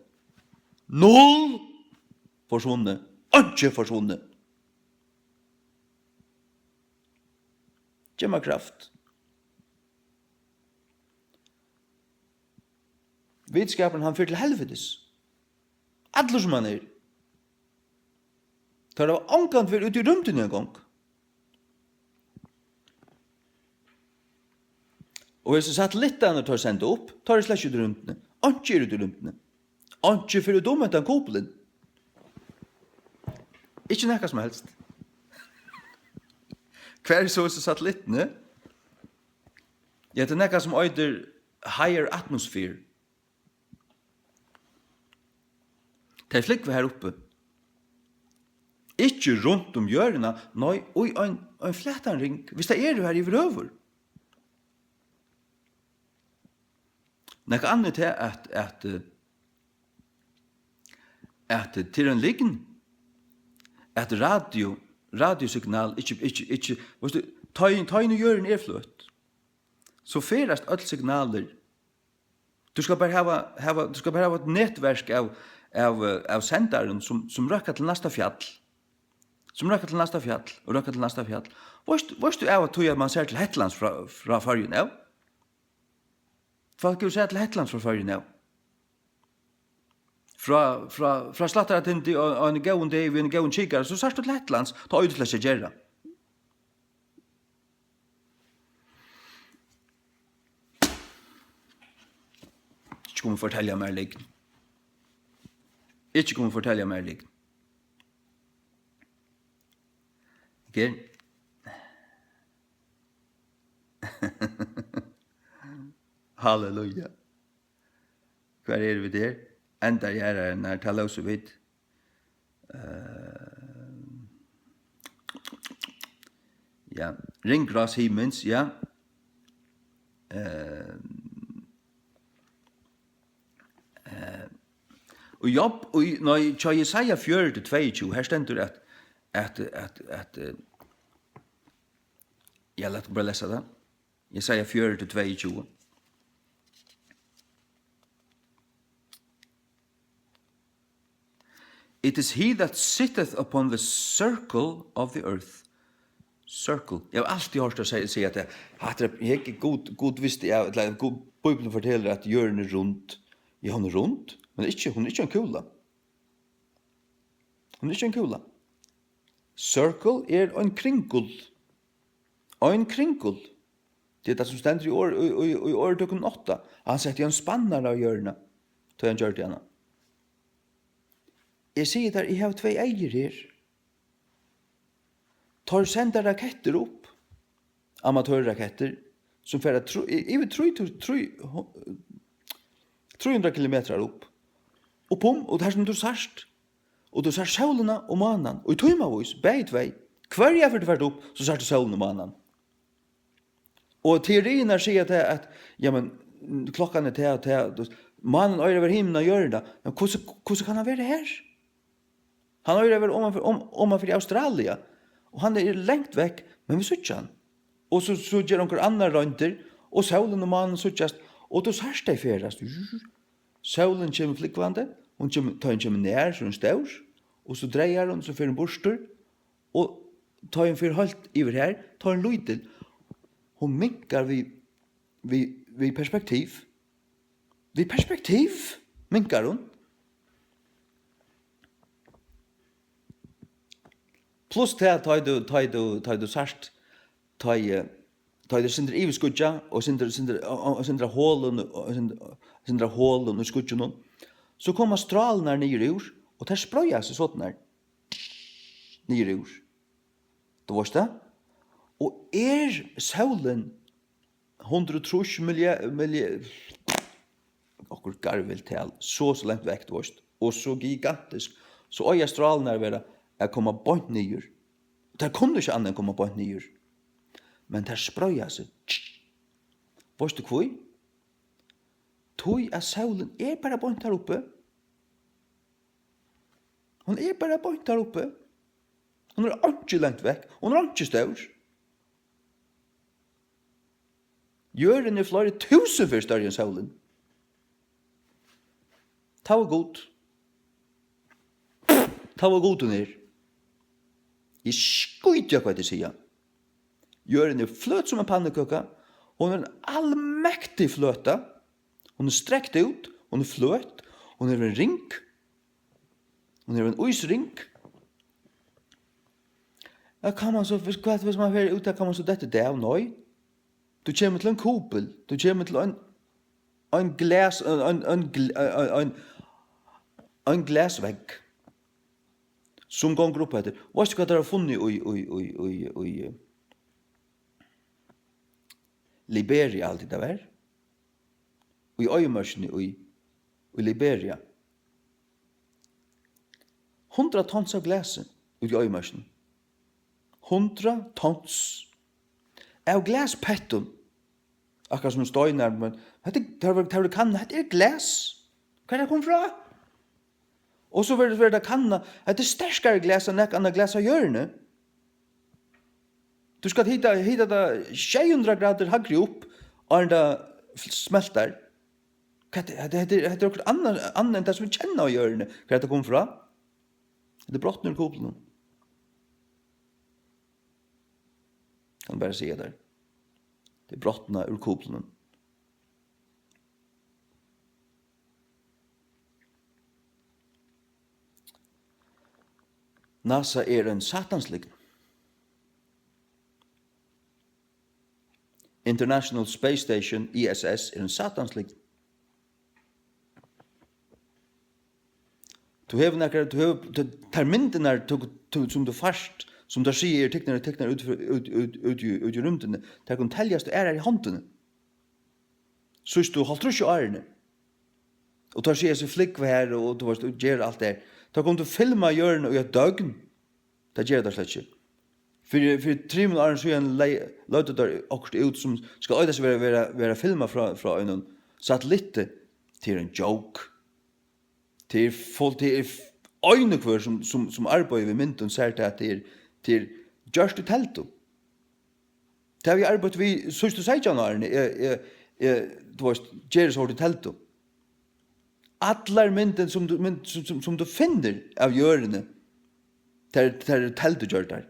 Null forsvunnið. Einki forsvunnið. Gev mær kraft. Vitskapurin, hann fer til helvitis. Allur sum hann er. Teir hava ongantíð verið úti í rúmdini eingong. Og hesir satellittarnir, teir senda upp, teir eru slett ikki úti í rúmdini. Einki er úti í rúmdini. Einki fer út um hendan kupulin. Ikki nakað sum helst. Hvar er so hesir satellittini? Ja, tað er nakað sum eitur higher atmosphere. Tey flúgva har uppi. Ikki runt um jørðina, nei, í ein, ein flatan ring, viss tað eru har yvirhøvur. Nakað annað er tað, at, at, eh, at tað er ein lygn, at radio, radiosignal ikki, ikki, ikki, veitst tú, tá ið, tá ið jørðin er fløt, so ferðast øll signalir. Tú skal bara hava, hava, tú skal bara hava eitt netverk av, av, eh, av sendarum, sum, sum røkka til næsta fjall. Sum røkka til næsta fjall, og røkka til næsta fjall. Veitst, veitst tú av og til, at mann sær til Hetlands frá, frá Føroyum av? Hvat skal tú sæð til Hetlands frá Føroyum av? Frá, frá, frá Slættaratindi og, og ein góðan dag við ein góðan kikara, so sært tú til Hetlands, tá eitur slett ikki at gera. Ikki kom og fortelja mær lygn. Ikki kom og fortelja mær lygn. Ger. Halleluja. Hvar eru vit her? Endar jarðarinnar, tað lósu vit. Eh, ja, ringrás himins, ja. Eh, eh, og Job, og, nei, hjá Jesaja fjøruti, tveyogtjúgu, her stendur at, at, at, at, eh, ja, lat okkum bara lesa tað. Jesaja fjøruti, tveyogtjúgu. It is he that sitteth upon the circle of the earth. Circle. Eg havi altíð hoyrt tað siga, siga at tað, at tað, eg, Gud, Gud visti, ja, ella Gud, Bíblian fortelur at jørðin er rund. Ja, hon er rund, men ikki, hon er ikki ein kúla. Hon er ikki ein kúla. Circle er ein kringul. Ein kringul. Tað er tað, sum stendur í orð-, í, í, í Orðtøkunum átta. Hann setti ein spannara á jørðina, tá hann gjørdi hana. Eg sigi tær, eg havi tvey eygu her. Teir senda rakettir upp, amatørrakettir, sum fara trý, y-, yvir trý túsund, trý, trý hundrað kilometrar upp. Upp um, og har sum tú sært, og tú sært sólina og mánan, og í tímavís, bæði tvey, hvørja ferð tú fert upp, so sært tú sólina og mánan. Og teoriirnar siga tað, at, ja, men, klokkan er tað og tað, tú veist, mánin eigur at vera hinumegin á jørðini. Men hvussu, hvussu kann hann vera her? Hann eigur at vera oman fyri, um, oman fyri Australia, og hann er langt vekk, men vit síggja hann. Og so, so ger onkur annar royndir, og sólin og mánin síggjast, og tú sært tey ferðast. Sólin kemur flúgvandi, hon kemur, tá hon kemur nær, so er hon stór, og so dregar hon, so fer hon burtur, og tá hon fer heilt yvir har, tá er hon lítil. Hon minkar við, við, við perspektiv. Við perspektiv minkar hon. Pluss tað, tá ið tú, tá ið tú, tá ið tú sært, tá ið, tá ið tað er sindur yvirskýggjað, og sindur, sindur, og, og, og sindur av holum, og sindur, sindur av holum í skýggjunum, so koma strálurnar niður úr, og tær spreiða seg sovorðnar niður úr. Tú veitst tað? Og er sólin hundrað og trýss milja-, milja-, okkurt garviltal, so, so langt vekk, tú veitst, og so gigantisk, so eiga strálurnar at vera at koma beint niður. Tær kunnu ikki annað enn koma beint niður. Men tær spreiða seg. Veitst tú hví? Tí at sólin er bara beint har uppi. Hon er bara beint har uppi. Hon er einki langt vekk. Hon er einki stór. Jørðin er fleiri túsund ferð størri enn sólin. Tá var Gud. Tá var Gud, hon er. Eg skíti á, hvat tit siga. Jørðin er fløt sum ein pannukøka. Hon er ein almektig fløta. Hon er strekt út, hon er fløt, hon hevur ein ring, hon hevur ein ísring. Ja, kann man so, hvis, hvat, hvis man fer út, der kann man so detta av, nei. Tú kemur til ein kupul, tú kemur til ein, ein glas, ein, ein, ein gl-, ein, ein, ein glasvegg, sum gongur upp eftir. Veitst tú, hvat teir hava funnið í, í, í, í, í, Liberia, haldi eg tað var? Í oyðimørkini í, í Liberia. Hundrað tons av glasi úti í oyðimørkini. Hundrað tons av glaspettum. Akkurát sum steinar, men hetta er, tað verður, tað verður kannað, hetta er glas. Hvar er tað komið frá? Og so verður, verður tað kannað, hetta er sterkari glas enn nakað annað glas á jørðini. Tú skalt hita, hita tað sjey hundrað gradir hægri upp, áðrenn tað smeltar. Hvat, hetta, hetta er, hetta er okkurt annað, annað enn tað, sum vit kenna á jørðini. Hvar er tað komið frá? Hetta er brotnað úr kuplunum. Kann bara siga tær. Tað er brotnað úr kuplunum. NASA er ein satanslygn. International Space Station, I S S, er ein satanslygn. Tú hevur nakrar, tú hevur, tú, tær myndirnar, tú, tú, sum tú fært, sum tær siga, eru tiknar, tiknar út, út, út, út, í, út í rúmdini, tær kunnu teljast á aðrari hondini. Síðstu hálvtrýss árini. Og teir siga seg flúgva har, og tú veist, og gera alt det her. Teir kundu filma jørðina í eitt døgn. Tað gera teir slett ikki. Fyri, fyri trimum árum síðan lei-, løgdu teir okkurt út, sum skal eisini vera, vera, vera filmað frá, frá einum satellitti. Tað er ein joke. Tað er fól-, tað er f-, ein og hvør, sum, sum, sum arbeiðir við myndum, sær tað, at tað er, tað er gjørt í teldu. Tað havi eg arbeitt við síðstu seytjan árini. Eg, eg, eg, tú veist, geri so í teldu. Allar myndir, sum tú, mynd, sum, sum, sum tú finnur av jørðini, tær, tær eru teldugjørdar.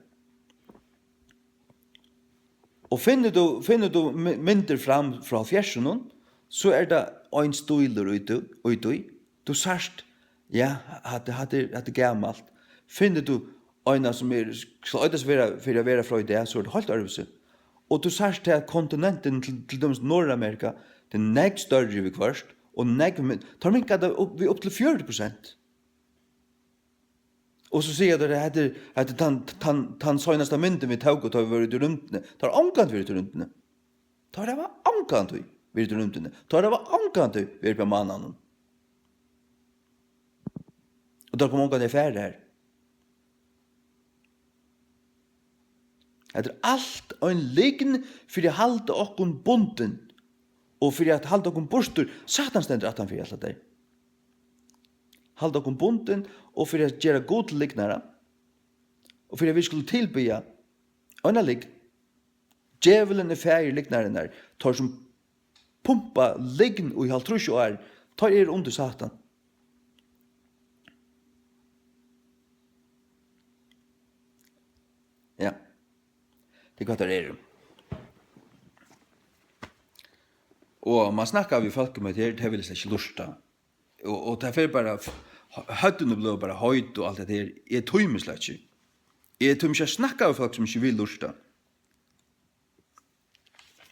Og finnur tú, finnur tú my-, myndir fram frá hálvfjerðsunum, so er tað ein stílur í tí, í tí. Tú sært, ja, hatta, hatta er, hatta er gamalt. Finnur tú eina, sum er, skal eita seg vera, fyri at vera frá í dag, so er tað heilt øðrvísi. Og tú sært tað, at kontinentin, til, til dømis Norðuramerika, tað er nógv størri viðhvørt, og nógv min-, teir minka tað upp, við upp til fjøruti prosent. Og so siga teir, at hetta er, hetta er tann, tann, tann seinasta myndin, vit tóku, tá vit vóru úti í rúmdini. Teir hava ongantíð verið úti í rúmdini. Teir hava ongantíð verið úti í rúmdini. Teir hava ongantíð verið á mánanum. Og teir koma ongantíð at fara har. Hetta er alt ein lygn fyri at halda okkum bundin og fyri at halda okkum burtur. Satan stendur aftan fyri alt hetta her. Halda okkum bundin og fyri at gera Gud til lygnara og fyri at vit skulu tilbiðja eina lygn. Djevulin er faðir lygnarinnar. Teir, sum pumpa lygn í hálvtrýss ár, teir eru undir Satan. Ja. Tað er hvat teir eru. Og man snakkar við fólk um hetta her, tey vilja slett ikki lurta. Og, og tað fer bara, høvdini blíva bara heit og alt hetta her. Eg tími slett ikki. Eg tími ikki at snakka við fólk, sum ikki vil lurta.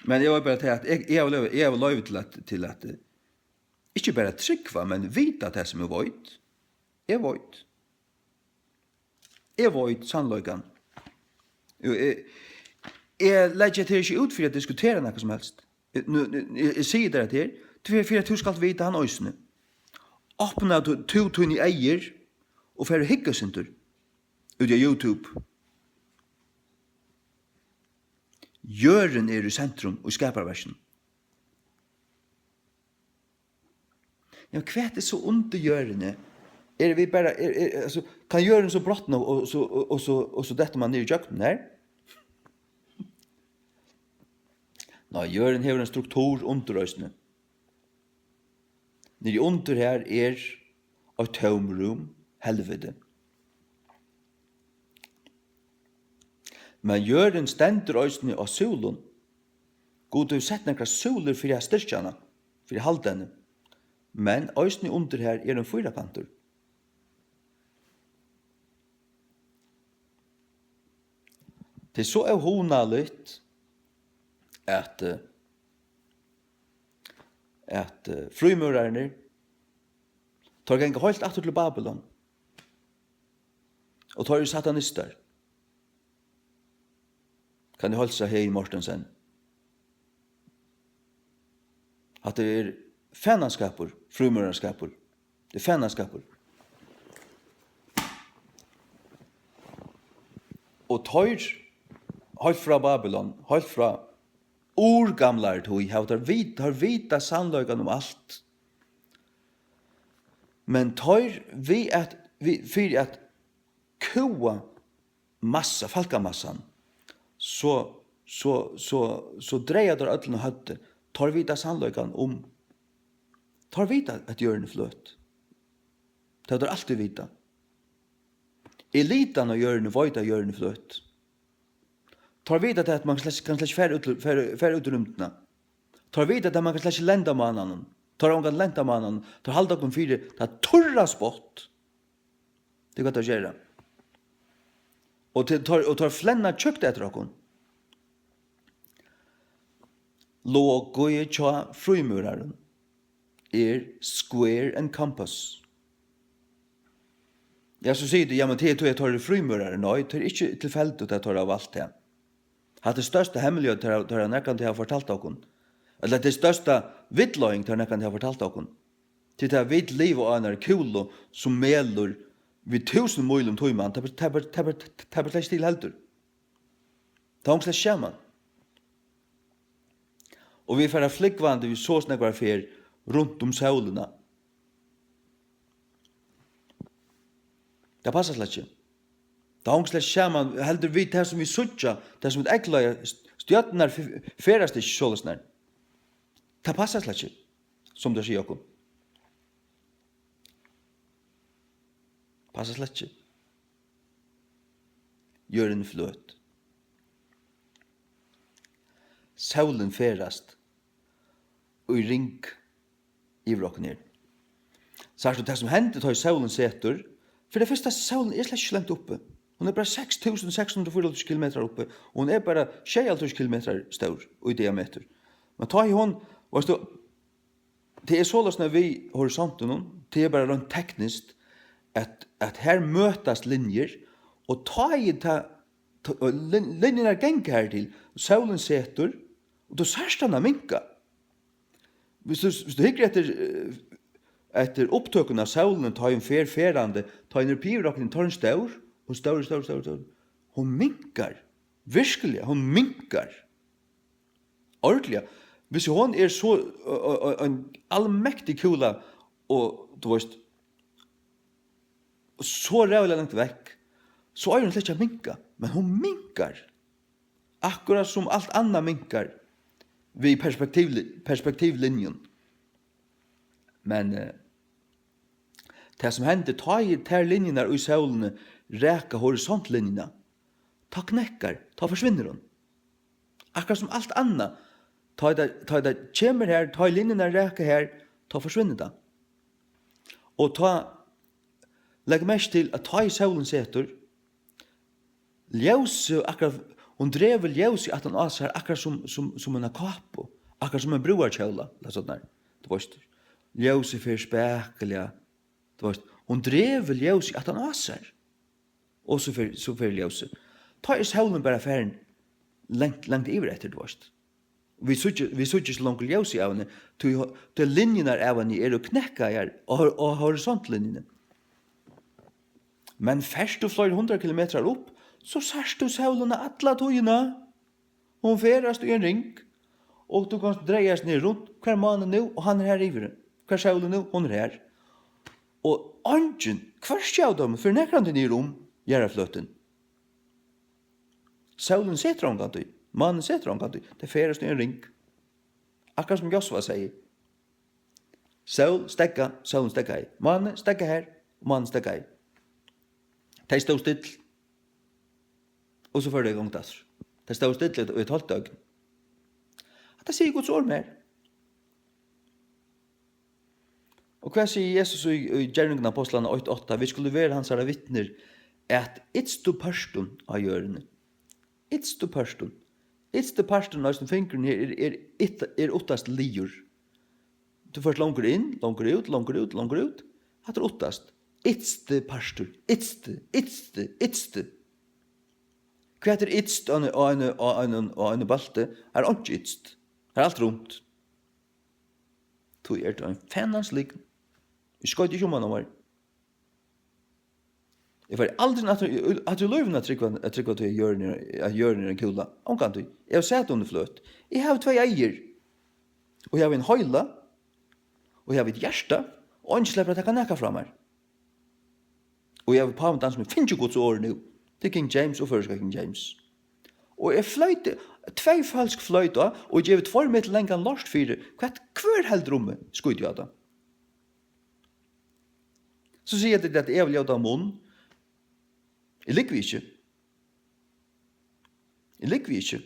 Men eg var bara til at eg, eg havi loyvi, eg havi loyvi til at, til at, eh, ikki bara trúgva, men vita tað, sum eg veit. Eg veit. Eg veit sannleikan. Eg, eg, eg leggi tað ikki út fyri at diskutera nakað sum helst. Eg, nú, eg, eg sigi tær hetta her, tí fyri at tú skalt vita hann eisini. Opna tú, tú tíni eygu og far og hygg eitt sindur úti á YouTube. Jørðin er í sentrum í skaparverkinum. Ja, hvat er so undir jørðini? Eru vit bara, er, er, altso, kann jørðin so brotna og, og so, og, og so, og so dettur man niður ígjøgnum har? Nei, jørðin hevur ein struktur undir eisini. Niðri undir har er eitt tómrúm, helviti. Men jørðin stendur eisini á súlum. Gud hevur sett nakrar súlur fyri at styrkja hana, fyri at halda henni. Men eisini undir har er ein fýrakantur. Tað er so óhugnaligt, at, eh, at, eh, frímúrararnir, teir ganga heilt aftur til Babylon. Og teir eru satanistar. Kann eg heilsa Heðin Mortensen? Hatta er fanaskapur, frímúraraskapur. Tað er fanaskapur. Og teir, heilt frá Babylon, heilt frá urgamlari tíð, hava teir vit-, teir vita sannleikan um alt. Men teir, við at, við, fyri at kúga massa, fólkamassan, so, so, so, so draga teir øllum á høvdið. Teir vita sannleikan um, teir vita, at jørðin er fløt. Tað hava teir altíð vitað. Elitan á jørðini veit, at jørðin er fløt. Teir vita tað, at mann slett, kann slett ikki fara út, fara, fara út í rúmdina. Teir vita, at mann kann slett ikki lenda mánaðinum. Teir hava ongantíð lent á mánaðinum. Teir halda okkum fyri tað turra spott. Tað er gott at gera. Og til, teir, og teir flenna tjúkt eftir okkum. Logið hjá frímúrarum er square and compass. Ja, so sigur tú, ja, men tað er tí, at teir eru frímúrarar. Nei, tað er ikki tilfeldigt, at teir hava valt tað. Hatta er størsta hemmeligheit, teir, teir nakrantíð hava fortalt okkum. Ella tað er størsta villleiðing, teir nakrantíð hava fortalt okkum. Tí tað, vit liva á einari kúlu, sum melur við túsund míl um tíman. Tað ber, tað ber, tað ber, tað ber slett ikki til heldur. Tað hongur slett ikki saman. Og vit fara flúgvandi við so snøggari ferð runt um sólina. Tað passar slett ikki. Tað hongur slett ikki saman, heldur við tað, sum vit síggja, tað, sum vit eygleiða, st-, stjørnurnar fe-, ferðast ikki soleiðis nær. Tað passar slett ikki, sum teir siga okkum. Passar slett ikki. Jørðin er fløt. Sólin ferðast í ring yvir okkum her. Sært tú tað, sum hendir, tá ið sólin setur? Fyri tað fyrsta, sólin er slett ikki langt uppi. Hon er bara seks túsund seks hundrað og fýraoghálvtrýss kilometrar uppi, og hon er bara sjeyoghálvtrýss kilometrar stór í diametur. Men tá ið hon, veitst tú, tað er soleiðis nær við horisontinum, tað er bara reint tekniskt, at, at her møtast linjur, og tá ið ta, ta, og lin-, linjurnar ganga her til, sólin setur, og tú sært hana minka. Hvis tú, hvis tú hyggur eftir, eh, eftir upptøkum av sólini, tá hon fer ferðandi, tá hon er uppi yvir okkum, tá er hon stór, og stór, stór, stór, stór. Hon minkar, virkuliga, hon minkar. Ordiliga. Hvis hon er so, ø, ø, ø, ein almektig kúla, og, tú veist, so ræðuliga langt vekk, so eigur hon slett ikki at minka, men hon minkar. Akkurát sum alt annað minkar við perspektivli-, perspektivlinjum. Men, eh, tað, sum hendir, tá ið tær linjurnar í sólini raka horisontlinjuna, tá knekkar, tá forsvinnur hon. Akkurát sum alt annað. Tá ið tað, tá ið tað kemur har, tá ið linjurnar raka har, tá forsvinnur tað. Og tá, legg merki til, at tá ið sólin setur, ljósið, akkurát, hon dregur ljósið aftan á sær, akkurát sum, sum, sum eina kápu, akkurát sum ein brúðarkjóla, ella sovorðið. Tú veist, ljósið fer spakuliga, tú veist, hon dregur ljósið aftan á sær. Og so fer, so fer ljósið. Tá er sólin bara farin langt, langt yvir eftir, tú veist. Vit síggja, vit síggja ikki longur ljósið av henni, tí ho-, tí linjurnar av henni eru knekkaðar á hor-, á horisontlinjuni. Men fert tú fleiri hundrað kilometrar upp, so sært tú sólina alla tíðina. Hon ferðast í ein ring, og tú kanst dreyast niður runt, hvar er mánin nú? Og hann er har yviri. Hvar er sólin nú? Hon er har. Og eingin, hvørki av teimum, fer nakrantíð niður um jarðarfløtin. Sólin setur ongantíð, mánin setur ongantíð, tey ferðast í ein ring. Akkurát sum Josva segði. Sól, steðga, sólin steðgaði. Máni, steðga har, og mánin steðgaði. Tey stóðu still, og so fóru tey í gongd aftur. Tey stóðu still í, í eitt hálvt døgn. Hatta sigur Guds orð mær. Og hvat sigur Jesus í, í Gerningarnar Ápostlarna eitt átta? Vit skulu vera hansara vitnir at ytstu pørtum á jørðini. Ytstu pørtum. Ytsti parturin, eisini fingurin her, er, er, yt-, er uttast liður. Tú fert longur inn, longur út, longur út, longur út. Hatta er uttast. Ytsti partur. Ytsti, ytsti, ytsti. Hvat er ytst á eini, á eini, á eini, á eini bólti? Har er einki ytst. Har er alt runt. Tú ert ein fanans lygn. Eg skoyti ikki um hann meir. Eg fari aldrin aftur, aftur í lívinum at trúgva, at trúgva tí, at jørðin er, at jørðin er ein kúla. Ongantíð. Eg havi sæð, hon er fløt. Eg havi tvey eygu. Og eg havi ein heila. Og eg havi eitt hjarta. Og eingin sleppur at taka nakað frá mær. Og eg havi pávin, tann sum hevur fingið Guds orð nú. Tað er King James og føroyska King James. Og eg floyti, tvey følsk floyt á, og gevi tveir metrar langan lort fyri. Hvat, hvør heldur um meg? Skíti á tað. So siga tit at eg havi ljótan munn. Eg lúgvi ikki. Eg lúgvi ikki.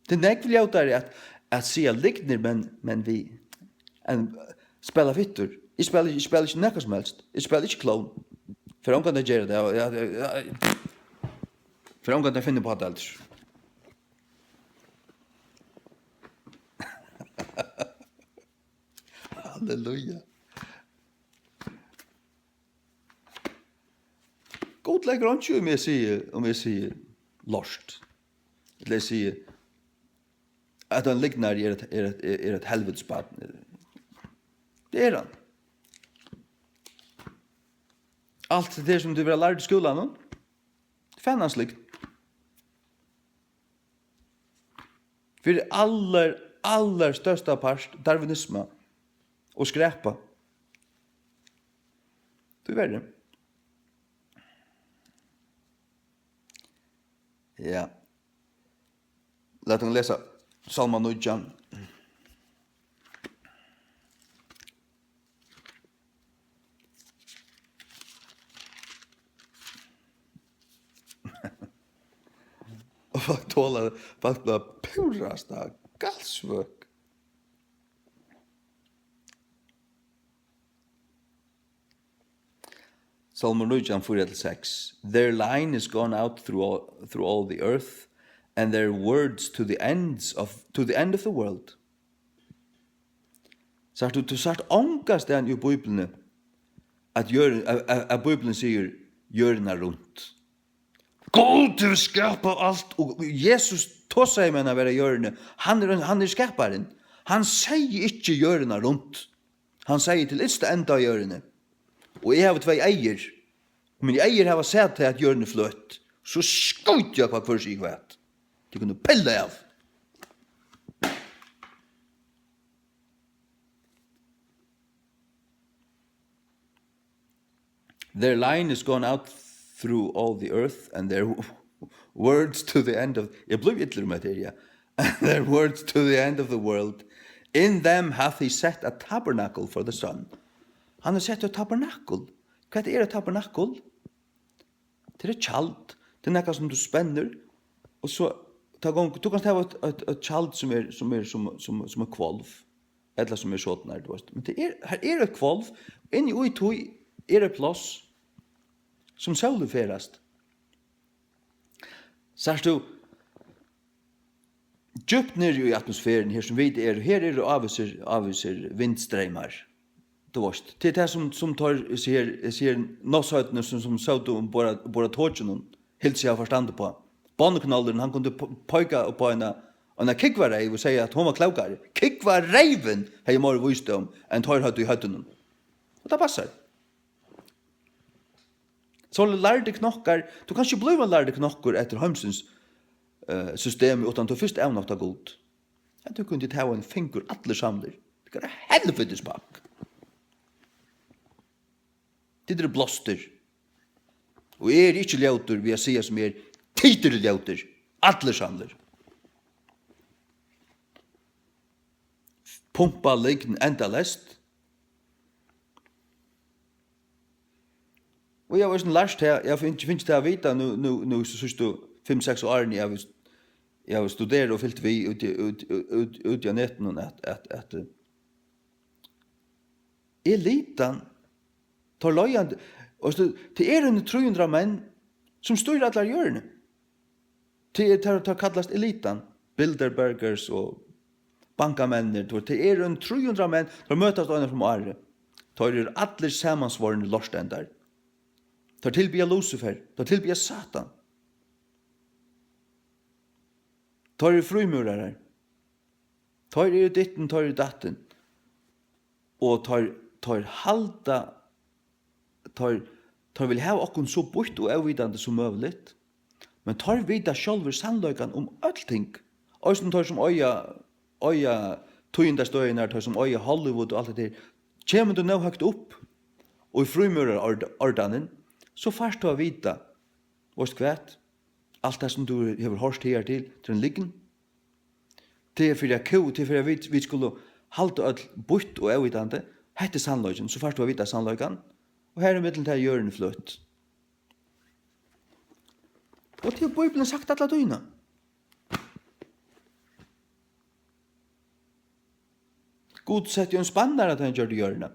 Tað er nógv ljótari at, at siga lygnir, men, men við, enn spæla fittur. Eg spæli, eg spæli ikki nakað sum helst. Eg spæli ikki klovn. Fer ongantíð at gera tað. Ja, ja, ja. Fer ongantíð at finna upp á tað heldur. Halleluja. Gud leggur einki í, um eg sigi, um eg sigi lort. Ella eg sigi, at ein lygnari er eitt, er eitt, er eitt helvitisbarn. Tað er hann. Alt tað, sum tú verður lærd í skúlanum, fanans lygn. Fyri allar, allar størsta part darwinisma og skræpa. Tíverri. Ja. Lat okkum lesa Sálma nítjan. Og fólk tola, fólk blíva púrasta galsvøk. Sálmur nítjan, fýra til seks. Their line is gone out through all, through all the earth, and their words to the ends of, to the end of the world. Sært tú, tú sært ongastaðni í Bíbliuni, at jørðin, at, at, at Bíbliuni sigur, jørðin er rund. Gud hevur skapað alt, og Jesus tosaði við hann at vera á jørðini. Hann er, hann er skaparin. Hann segði ikki, jørðin er rund. Hann segði, til ytsta enda á jørðini. Og eg havi tvey eygu. Um mini eygu hava sæð tað, at jørðin er fløt, so skíti eg á, hvat hvør sigur hvat. Tit kunnu pilla av. Their line is gone out through all the earth, and their words to the end of, eg blívi illur um hetta her, ja. And their words to the end of the world. In them hath he set a tabernacle for the sun. Hann hevur sett eitt tabernakel. Hvat er eitt tabernakel? Tað er eitt tjald. Tað er nakað sum tú spennir, og so, tá gongur, tú kanst hava eitt, eitt, eitt tjald sum er, sum er, sum, sum, sum er hvolv, ella sum er sodnar, tú veist. Men tað er, har er eitt hvolv, inni í tí er eitt pláss, sum sólin ferðast. Sært tú, djúpt niðri í atmosferuni, her sum vit eru, her eru ávísir, ávísir vindstreymar. Tú veist, tað er tað sum, sum teir, hesi her, hesi her náttsøturnar sum, sum sótu umborð á, umborð á tokinum, hildu seg hava forstand uppá. Bonneknollurin, hann kundi p-, peika upp á eina, eina kúgvareyv og segði, at hon var klókari. Kúgvareyvin hevði meiri vísdóm enn teir høvdu í høvdinum. Og tað passar. So lærdi knokkar, tú kanst ikki blíva lærdi knokkur eftir heimsins, eh, systemi, uttan tú fyrst avnoktar Gud. At tú kundi hava ein fingur allir samlir. Tað er helvitis bakk. Tit eru blástir. Og eg eri ikki ljótur við at siga sum eg er. Tit eru ljótir. Allir samlir. Pumpa lygn endaleyst. Og eg havi eisini lært tað, eg havi fingið, fingið tað at vita nú, nú, nú, so síðstu fimm, seks árini, eg havi, eg havi studerað og fylgt við úti, út, út, út, úti á netinum, at, at, at, eh, elitan, teir leiðandi, veitst tú, tað eru eini trý hundrað menn, sum stýra allari jørðini. Tað er, teir, teir kallast elitan, Bilderbergers og bankamenninir, tú veit, tað eru eini trý hundrað menn, teir møtast eina ferð um árið. Teir eru allir samansvornir lortendar. Teir tilbiðja Lucifer, teir tilbiðja Satan. Teir eru frímúrarar. Teir eru dittin, teir eru dattin. Og teir, teir halda, teir, Teir vilja hava okkum so býtt og óvitandi sum møguligt, men teir vita sjálvir sannleikan um øll ting. Eisini teir, sum eiga, eiga tíðindastøðirnar, teir, sum eiga Hollywood og alt hetta her. Kemur tú nóg høgt upp í frímúrarordanin, so fært tú at vita, veitst hvat, alt tað, sum tú hevur hoyrt higartil, tað er ein lygn. Tað er fyri at kú-, tað er fyri at vit, vit skulu halda øll býtt og óvitandi. Hetta er sannleikin, so fært tú at vita sannleikan. Og her ímillum tað er jørðin fløt. Og tað hevur Bíblian sagt alla tíðina. Gud setti ein spannara, tá hann gjørdi jørðina.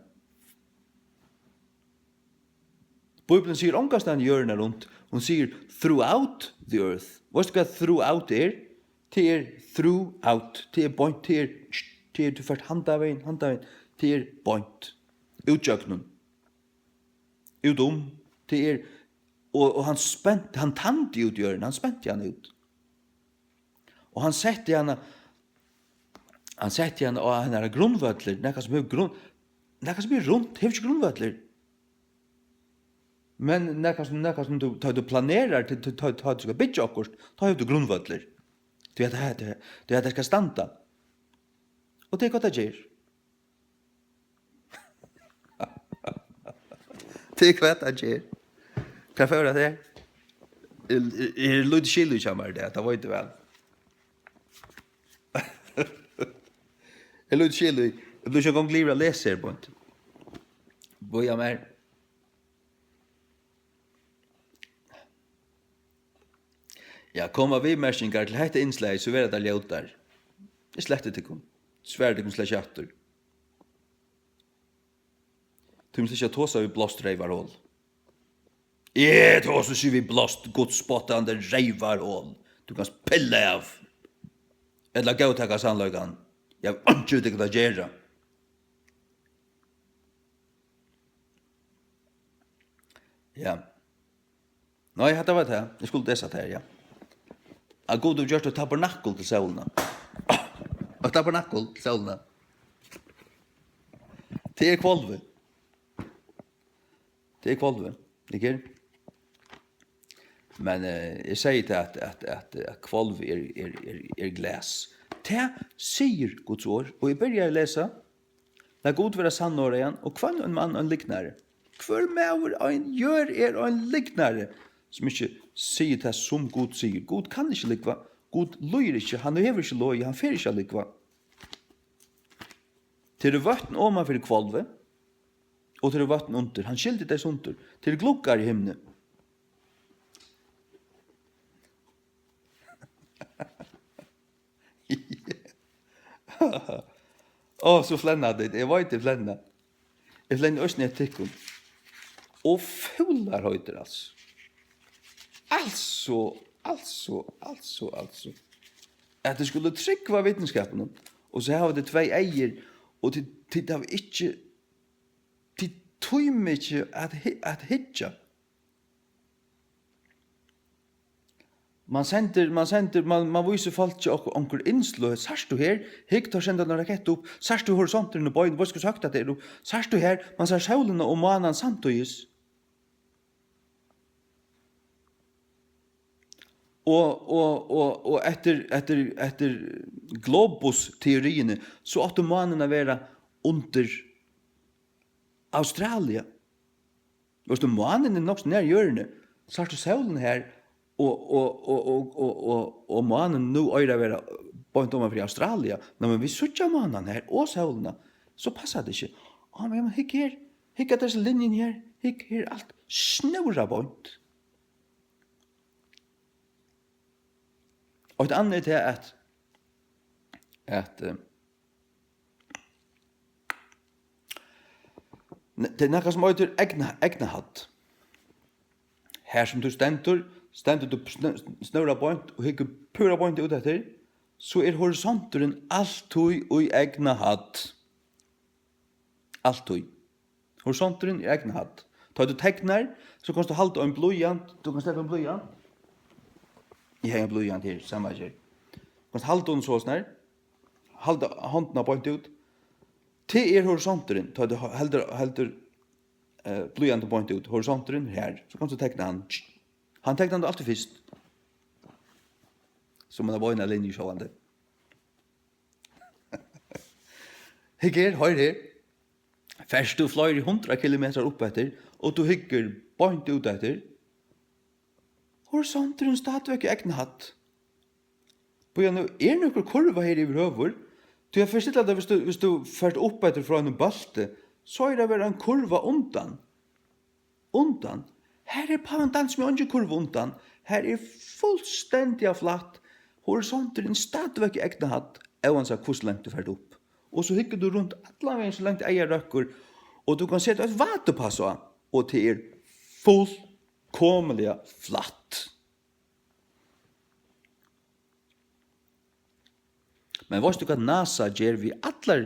Bíblian sigur ongastaðni, jørðin er rund. Hon sigur throughout the earth. Veitst tú, hvat throughout er? Tað er throughout. Tað er beint. Tað er, tað er, tú fert handan vegin, handan vegin. Tað er beint. Útgjøgnum. Út um. Tað er, og, og hann spent, hann tandi út jørðina, hann spenti hann út. Og hann setti hana, hann setti hana á hennara grundvøllir, nakað sum hevur grund-, nakað sum er runt, hevur ikki grundvøllir. Men nakað sum, nakað sum tú, tá tú planerar, tá, tá, tá, tá tú skal byggja okkurt, tá hevur tú grundvøllir. Tú veit, tað, tað, tað, tað skal standa. Og tað er hvat tað ger. Tað er hvat tað ger. Hvat fór at tær? Er, er, er lítið skil í hjá mær, tað, tað veit tú væl. Er lítið skil í. Eg blívi ikki eingong liðugur at lesa her, beint. Bíða mær. Ja, koma viðmerkingar til hetta innslagið, so verða tær ljótar. Eg sletti tykkum. Svari tykkum slett ikki aftur. Tú munt ikki at tosa við blást reyvarhol. Eg tosi ikki við blást, gudspottandi reyvarhol. Tú kanst pilla av. Ella góðtaka sannleikan. Eg havi einki við tykkum at gera. Ja. Nei, hatta var tað. Eg skuldi lesa tað her, ja. At Gud hevur gjørt eitt tabernakul til sólina. Eitt tabernakul til sólina. Tað er hvolvið. Tað er hvolvið, ikki? Men, eh, eg sigi tað, at, at, at, at hvolvið er, er, er, er glas. Tað sigur Guds orð, og eg byrjaði at lesa. Lat Gud vera sannorðaðan, og hvønn ein mann ein lygnari. Hvør maður á ein jørð er ein lygnari, sum ikki sigur tað, sum Gud sigur. Gud kann ikki lúgva. Gud lýgur ikki, hann hevur ikki logið, hann fer ikki at lúgva. Tað eru vøtn oman fyri hvolvið, og tað eru vøtn undir. Hann skildi tey sundur. Tað eru gluggar í himni. Áh, so flenna tit. Eg veit, tit flenna. Eg flenni eisini eftir tykkum. Og fúlar heitir, altso. Altso, altso, altso, altso. At tit skulu trúgva vitnisskapinum, og so hava tit tvey eygu, og tit, tit hava ikki, tit tíma ikki at hy-, at hyggja. Man sendir, man sendir, man, man vísir fólki ok-, onkur innsløg. Sært tú her? Hygg, teir senda eina rakett upp. Sært tú horisonturin er bein? Veitst tú, hvussu høgt at tað er upp? Sært tú her? Man sær sólina og mánan samtíðis. Og, og, og, og eftir, eftir, eftir globusteoriini, so átti mánin at vera undir Australia. Veitst tú, mánin er nokk so nær jørðini. Sært tú sólina her, og, og, og mánin nú eigur at vera beint oman fyri Australia. Nei, men vit síggja mánan her og sólina. So passar tað ikki. Á, men, men hygg her. Hygg at hesi linjuni her. Hygg her, alt snúra beint. Og eitt annað er tað, at, at, eh, ne-, tað er nakað, sum eitur eygna-, eygnahædd. Har sum tú stendur, stendur tú sn-, snúra beint og hyggur púra beint út eftir, so er horisonturin altíð í eygnahædd. Altíð. Horisonturin er eygnahædd. Tá tú teknar, so kanst tú halda ein blýant, tú kanst taka ein blýant. Eg havi ein blýant her, sama ger. Kanst halda honum soleiðis her. Halda hondina beint út. Tað er horisonturin, tá tú heldur, heldur eh, blýantin beint út. Horisonturin her. So kanst tú tekna hann. Hann teknar tað altíð fyrst. Sum eina beina linju, sjálvandi. Hygg her, hoyr her. Fert tú fleiri hundrað kilometrar upp eftir, og tú hyggur beint út eftir, horisonturin stadigvæk í egnahædd. Bíða nú, er nøkur kurva her yvirhøvur? Tí eg fyrstilla tað, viss tú, viss tú fert upp eftir frá einum bólti, so er tað vera ein kurva undan. Undan. Her er pavin dans við eingin kurva undan. Her er fullstendiga flatt. Horisonturin stadigvæk í egnahædd, óansæð hvussu langt tú fert upp. Og so hyggur tú runt allan vegin, so langt eygað røkkur, og tú kanst seta eitt vátupass á, og tað er fullkomiliga flatt. Men veitst tú, hvat NASA ger við allar,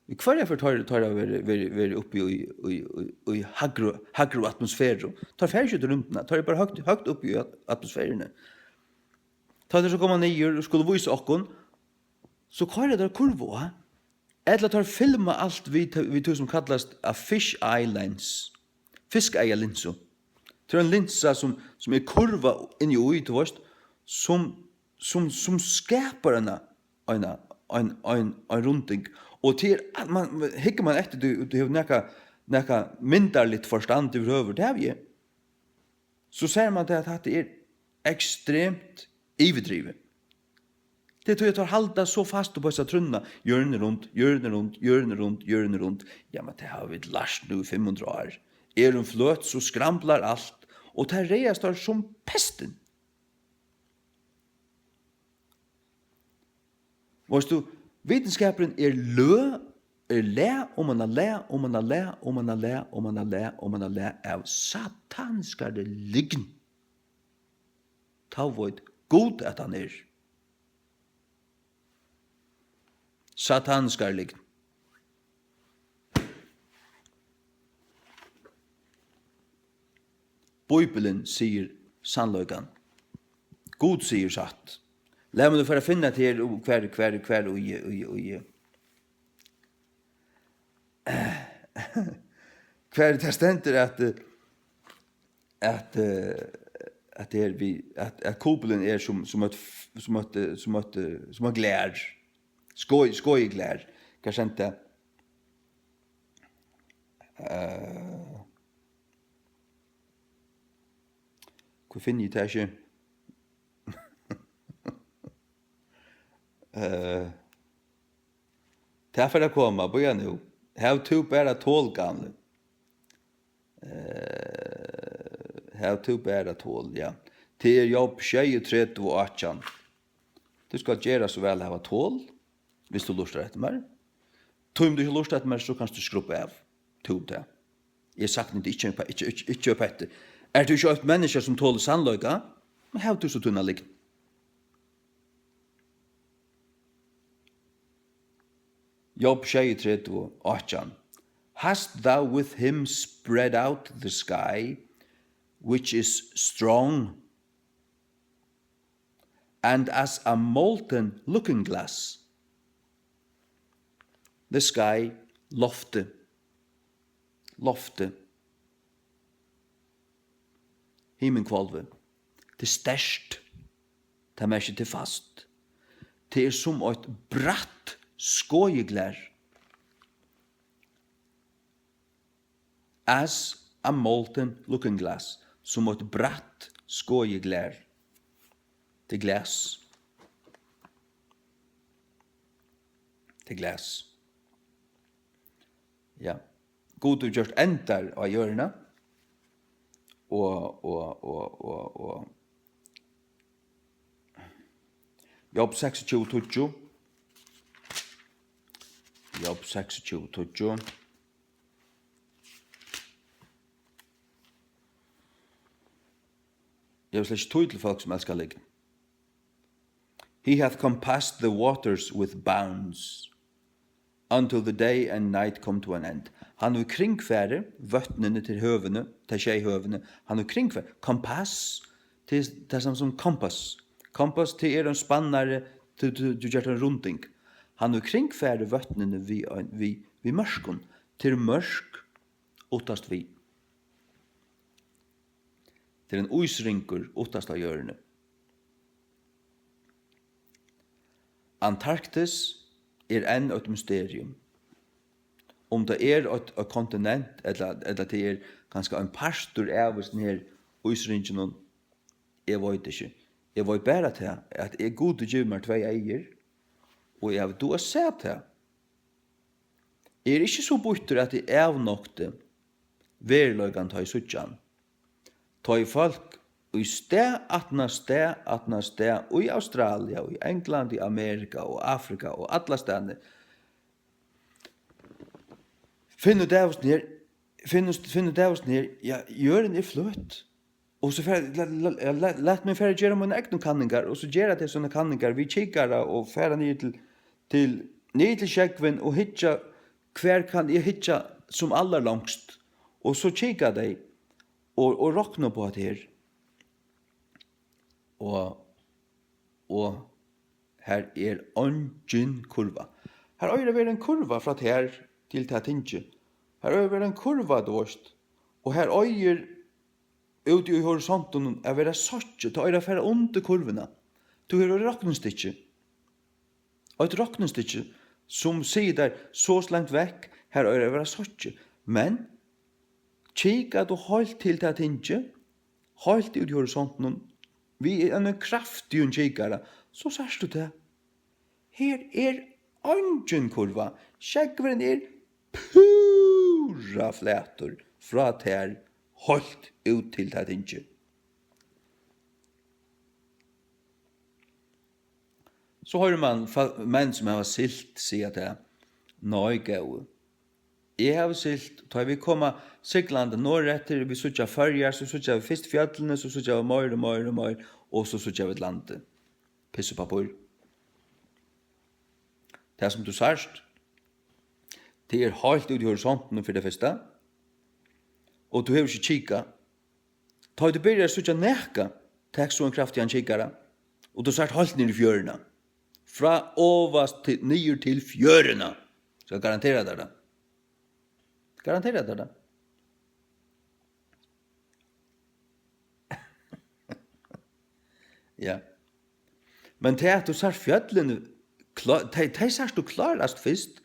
við hvørja ferð teir, teir hava verið, verið, verið uppi í, í, í, í hægru, hægru atmosferu? Teir fara ikki út í rúmdina, teir eru bara høgt, høgt uppi í at-, atmosferuni. Tá teir so koma niður og skulu vísa okkum, so koyra teir kurvu á. Ella teir filma alt við, við tí sum kallast a fish eye lens. Fiskeygalinsu. Tað er ein linsa sum, sum er kurvað inn í, tú veist, sum, sum, sum skapar eina, eina, ein, ein, ein runding. Og til at man, hyggur man eftir, tú, tú hevur nakað, nakað myndarligt forstand yvirhøvur, tað havi eg. So sær man tað, at hatta er ekstremt yvirdrivið. Tað er tí, at teir halda so fast upp á hesa trúnna, jørðin er rund, jørðin er rund, jørðin er rund, jørðin er rund. Ja, men tað hava vit lært nú í fimm hundrað ár. Er hon fløt, so skramblar alt, og tað ræðast teir sum pestin. Veitst tú, vitinskapurin er lø, er lag oman á lag, oman á lag, oman á lag, oman á lag, oman á lag av sataniskari lygn. Tá veit Gud, at hann er. Sataniskari lygn. Bíbelin sigur sannleikan. Gud sigur satt. Lat meg nú fara at finna tað her, og hvar, hvar, hvar, og, og, og, hvar tað stendur at, eh, at, eh, at tað er við, at, at kupulin er sum, sum eitt f-, sum eitt, eh, sum eitt, eh, sum eitt glær. Skog-, skogiglær. Hvar stendur tað? Eh, hví finni eg tað ikki? Eh, tað fer at koma, bíða nú. Hav tú bara tol, gamli. Eh, hav tú bara tol, ja. Tað er Job sjeyogtretivu átjan. Tú skalt gera so væl at hava tol, viss tú lurtar eftir mær. Tímir tú ikki at lurta eftir mær, so kanst tú skrubba av. Tú tað. Eg sakni teg ikki, ikki, ikki, ikki upp eftir. Ert tú ikki eitt menniskja sum tolir sannleika? Men hav tú so tína lygn. Job sjeyogtretivu átjan. Hast thou with him spread out the sky, which is strong, and as a molten looking glass, the sky, loftið, loftið, himinhvolvið, tað er sterkt, tað merkir, tað er fast. Tað er sum eitt brætt skogiglær. As a molten looking glass, sum eitt brætt skogiglær. Tað er glas. Tað er glas. Ja. Gud hevur gjørt endar á jørðini. Og, og, og, og, og. Job seksogtjúgu tíggju. Job seksogtjúgu tíggju. Eg havi slett ikki tíð til fólk sum elska lygn. He hath compassed the waters with bounds, until the day and night come to an end. Hann hevur kringfarið vøtnini til høvini, tey sjey høvini. Hann hevur kringfarið, kompass, tað er tað sama sum kompass. Kompass, tað er ein spannari, tú, tú, tú gert ein runding. Hann hevur kringfarið vøtnini við ein, við, við mørkum. Tað eru mørk uttast við. Tað er ein ísringur uttast á jørðini. Antarktis er enn eitt mysterium. Um tað er eitt, eitt kontinent, ella, ella tað er kanska ein partur av hesum her ísringinum, eg veit ikki. Eg veit bara tað, at eg, Gud hevur givið mær tvey eygu, og eg havi dugað at sæð tað. Eg eri ikki so býttur, at eg avnokti veruleikan, tá eg síggi hann. Tá ið fólk í stað aftan á stað aftan á stað í Australia, í England, í Amerika og Afrika og allastaðni, finnur Davidsen her, finnur, finnur Davidsen her, ja, jørðin er fløt. Og so fer, la, la, la, lat meg fara at gera mínar egnu kanningar, og so gera tey sovorðnar kanningar við kikara og fara niður til, til, niður til sjógvin og hyggja, hvar kann eg hyggja sum allarlongst? Og so kika tey og, og rokna upp á hetta her. Og, og har er eingin kurva. Har eigur at vera ein kurva frá tær til tað tingið. Har eigur at vera ein kurva, tú veist. Og har eigur úti í horisontinum at vera sokkið, tá eigur at fara undir kurvina. Tú hevur eitt roknistykki. Eitt roknistykki, sum sigur tær, so langt vekk, har eigur at vera sokkið. Men kika tú heilt til tað tingið, heilt út í horisontinum, við einum kraftigum kikara, so sært tú tað. Her er eingin kurva. Sjógvurin er púra flatur frá tær heilt út til tað tingið. So hoyrir mann fa-, menn sum hava siglt siga tað: Nei, góði, eg havi siglt, tá vit koma siglandi norðureftir, vit síggja Føroyar, so síggja vit fyrst fjøllini, so síggja vit meir og meir og meir, og so síggja vit landið. Pissupappír. Tað, sum tú sært, tað er heilt út í horisontinum fyri tað fyrsta, og tú hevur ikki kikað. Tá ið tú byrjar at síggja nakað, tak so ein kraftigan kikara, og tú sært heilt niður í fjøruna. Frá ovast til, niður til fjøruna. Skal garantera tær tað. Garantera tær tað. Ja. Men tað, at tú sært fjøllini, klá-, tey, tey sært tú klárast fyrst,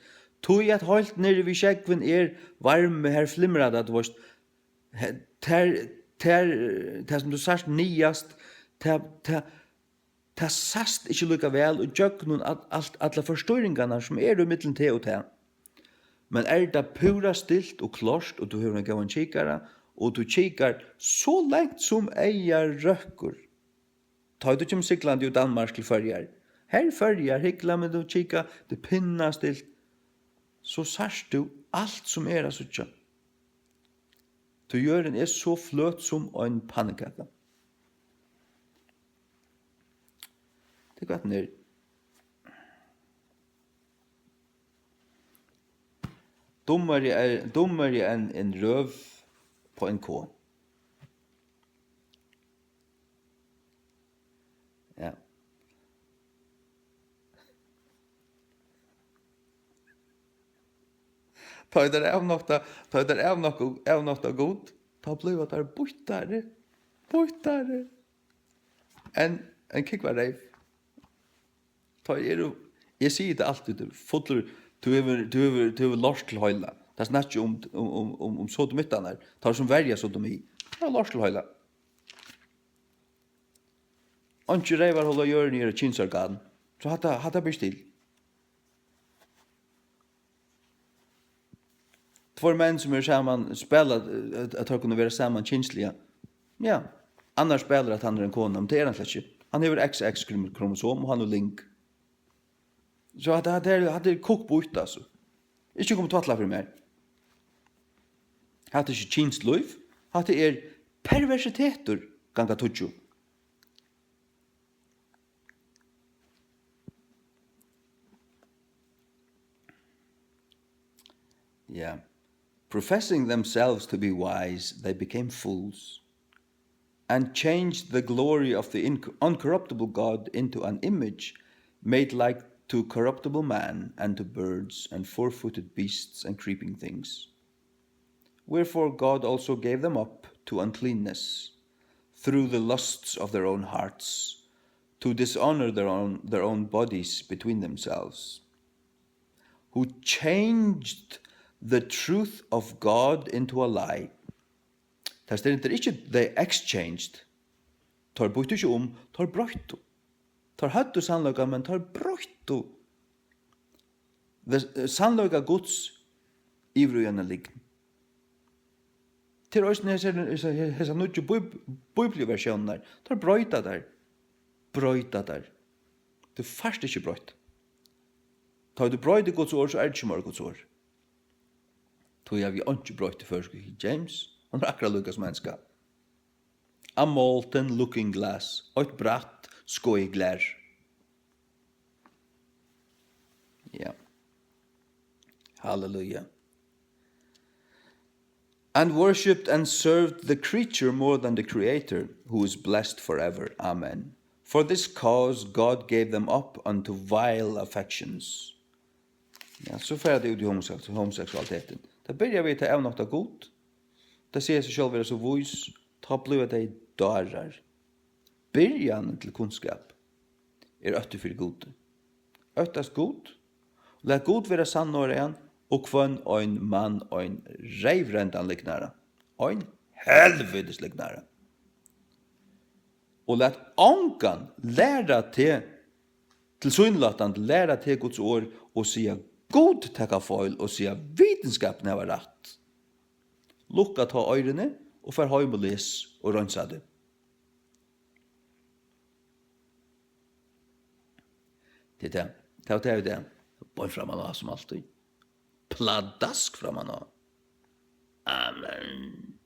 tí at heilt niðri við sjógvin er varmi, har flimrar tað, tú veist, he-, tær, tær, tað, sum tú sært niðast, tað, tað, tað sæst ikki líka væl í gjøgnum at, alt, allar forstýringarnar, sum eru millum teg og tað. Men er tað púra stilt og klárt, og tú hevur ein góðan kikara, og tú kikar so langt sum eygað røkkur, tá ið tú kemur siglandi úr Danmark til Føroyar, her Føroyar, hygla, men tú kikar, tað er pinnastilt, so sært tú alt sum er at síggja. Tí jørðin er so fløt sum ein pannukaka. Tað er gott nær. Dummari er, dummari enn ein røv på en ko. Ja. Tá ið teir avnokta, tá ið teir avnokta, avnokta Gud, tá blíva teir býttari, býttari enn ein kúgvareyv. Tá eru, eg sigi tað altíð, tú fullur, tú hevur, tú hevur, tú hevur lort til heila. Tað snakki um, um, um, um, um sodomittarnar, teir sum verja sodomi. Tað er lort til heila. Einki reyvarhol á jørðini er eitt kynsorgan. So hatta, hatta ber ikki til. Tveir menn sum eru saman, spæla, eh, at teir kunnu vera saman kynsliga. Ja, annar spælir at hann er ein kona, men tað er hann slett ikki. Hann hevur X X krom-, kromosom og hann er ling. So hatta, hatta er, hatta er kokt býtt, altso. Ikki koma og tvætla fyri mær. Hatta er ikki kynslív, hatta er perversitetur ganga tíggju. Yeah. Professing themselves to be wise, they became fools and changed the glory of the inc-, uncorruptible God into an image made like to corruptible man and to birds and four-footed beasts and creeping things. Wherefore God also gave them up to uncleanness through the lusts of their own hearts, to dishonor their own, their own bodies between themselves, who changed the truth of God into a lie. Tað stendur ikki they exchanged. Teir býttu ikki um, teir broyttu. Teir høvdu sannleikan, men teir broyttu. The, sannleika Guds yvir í eina lygn. Tað er eisini hesar, hesar, hesar nýggju bíb-, bíbliuversjónirnar. Teir broyta tær. Broyta tær. Tú fært ikki broytt. Tá tú broytir Guds orð, so er tað ikki meira Guds orð. Tí havi eg einki broytt í føroysku King James. Hon er akkurát líka sum enska. A molten looking glass. Eitt brætt skoyglær. Ja. Halleluja. And worshipped and served the creature more than the Creator, who is blessed forever. Amen. For this cause God gave them up unto vile affections. Ja, so fer tað út í homoseksu-, homoseksualiteten. Tað byrjar við, at tey avnokta Gud. Tey siga seg sjálv vera so vís. Tá blíva tey dárar. Byrjanin til kunnskap er ótti fyri Gudi. Óttast Gud. Lat Gud vera sannførarin, og hvønn ein mann ein reyvrendan lygnara. Ein helvitis lygnara. Og lat ongan læra teg, tilsynelatandi læra teg Guds orð, og siga Gud taka feil, og siga vitinskapin hava rætt. Lukka tá oyruni og far heim og les og reinsa teg. Tað er tað. Tað var tað, tað. Bein framman á, sum altíð. Pladask framman á. Amen.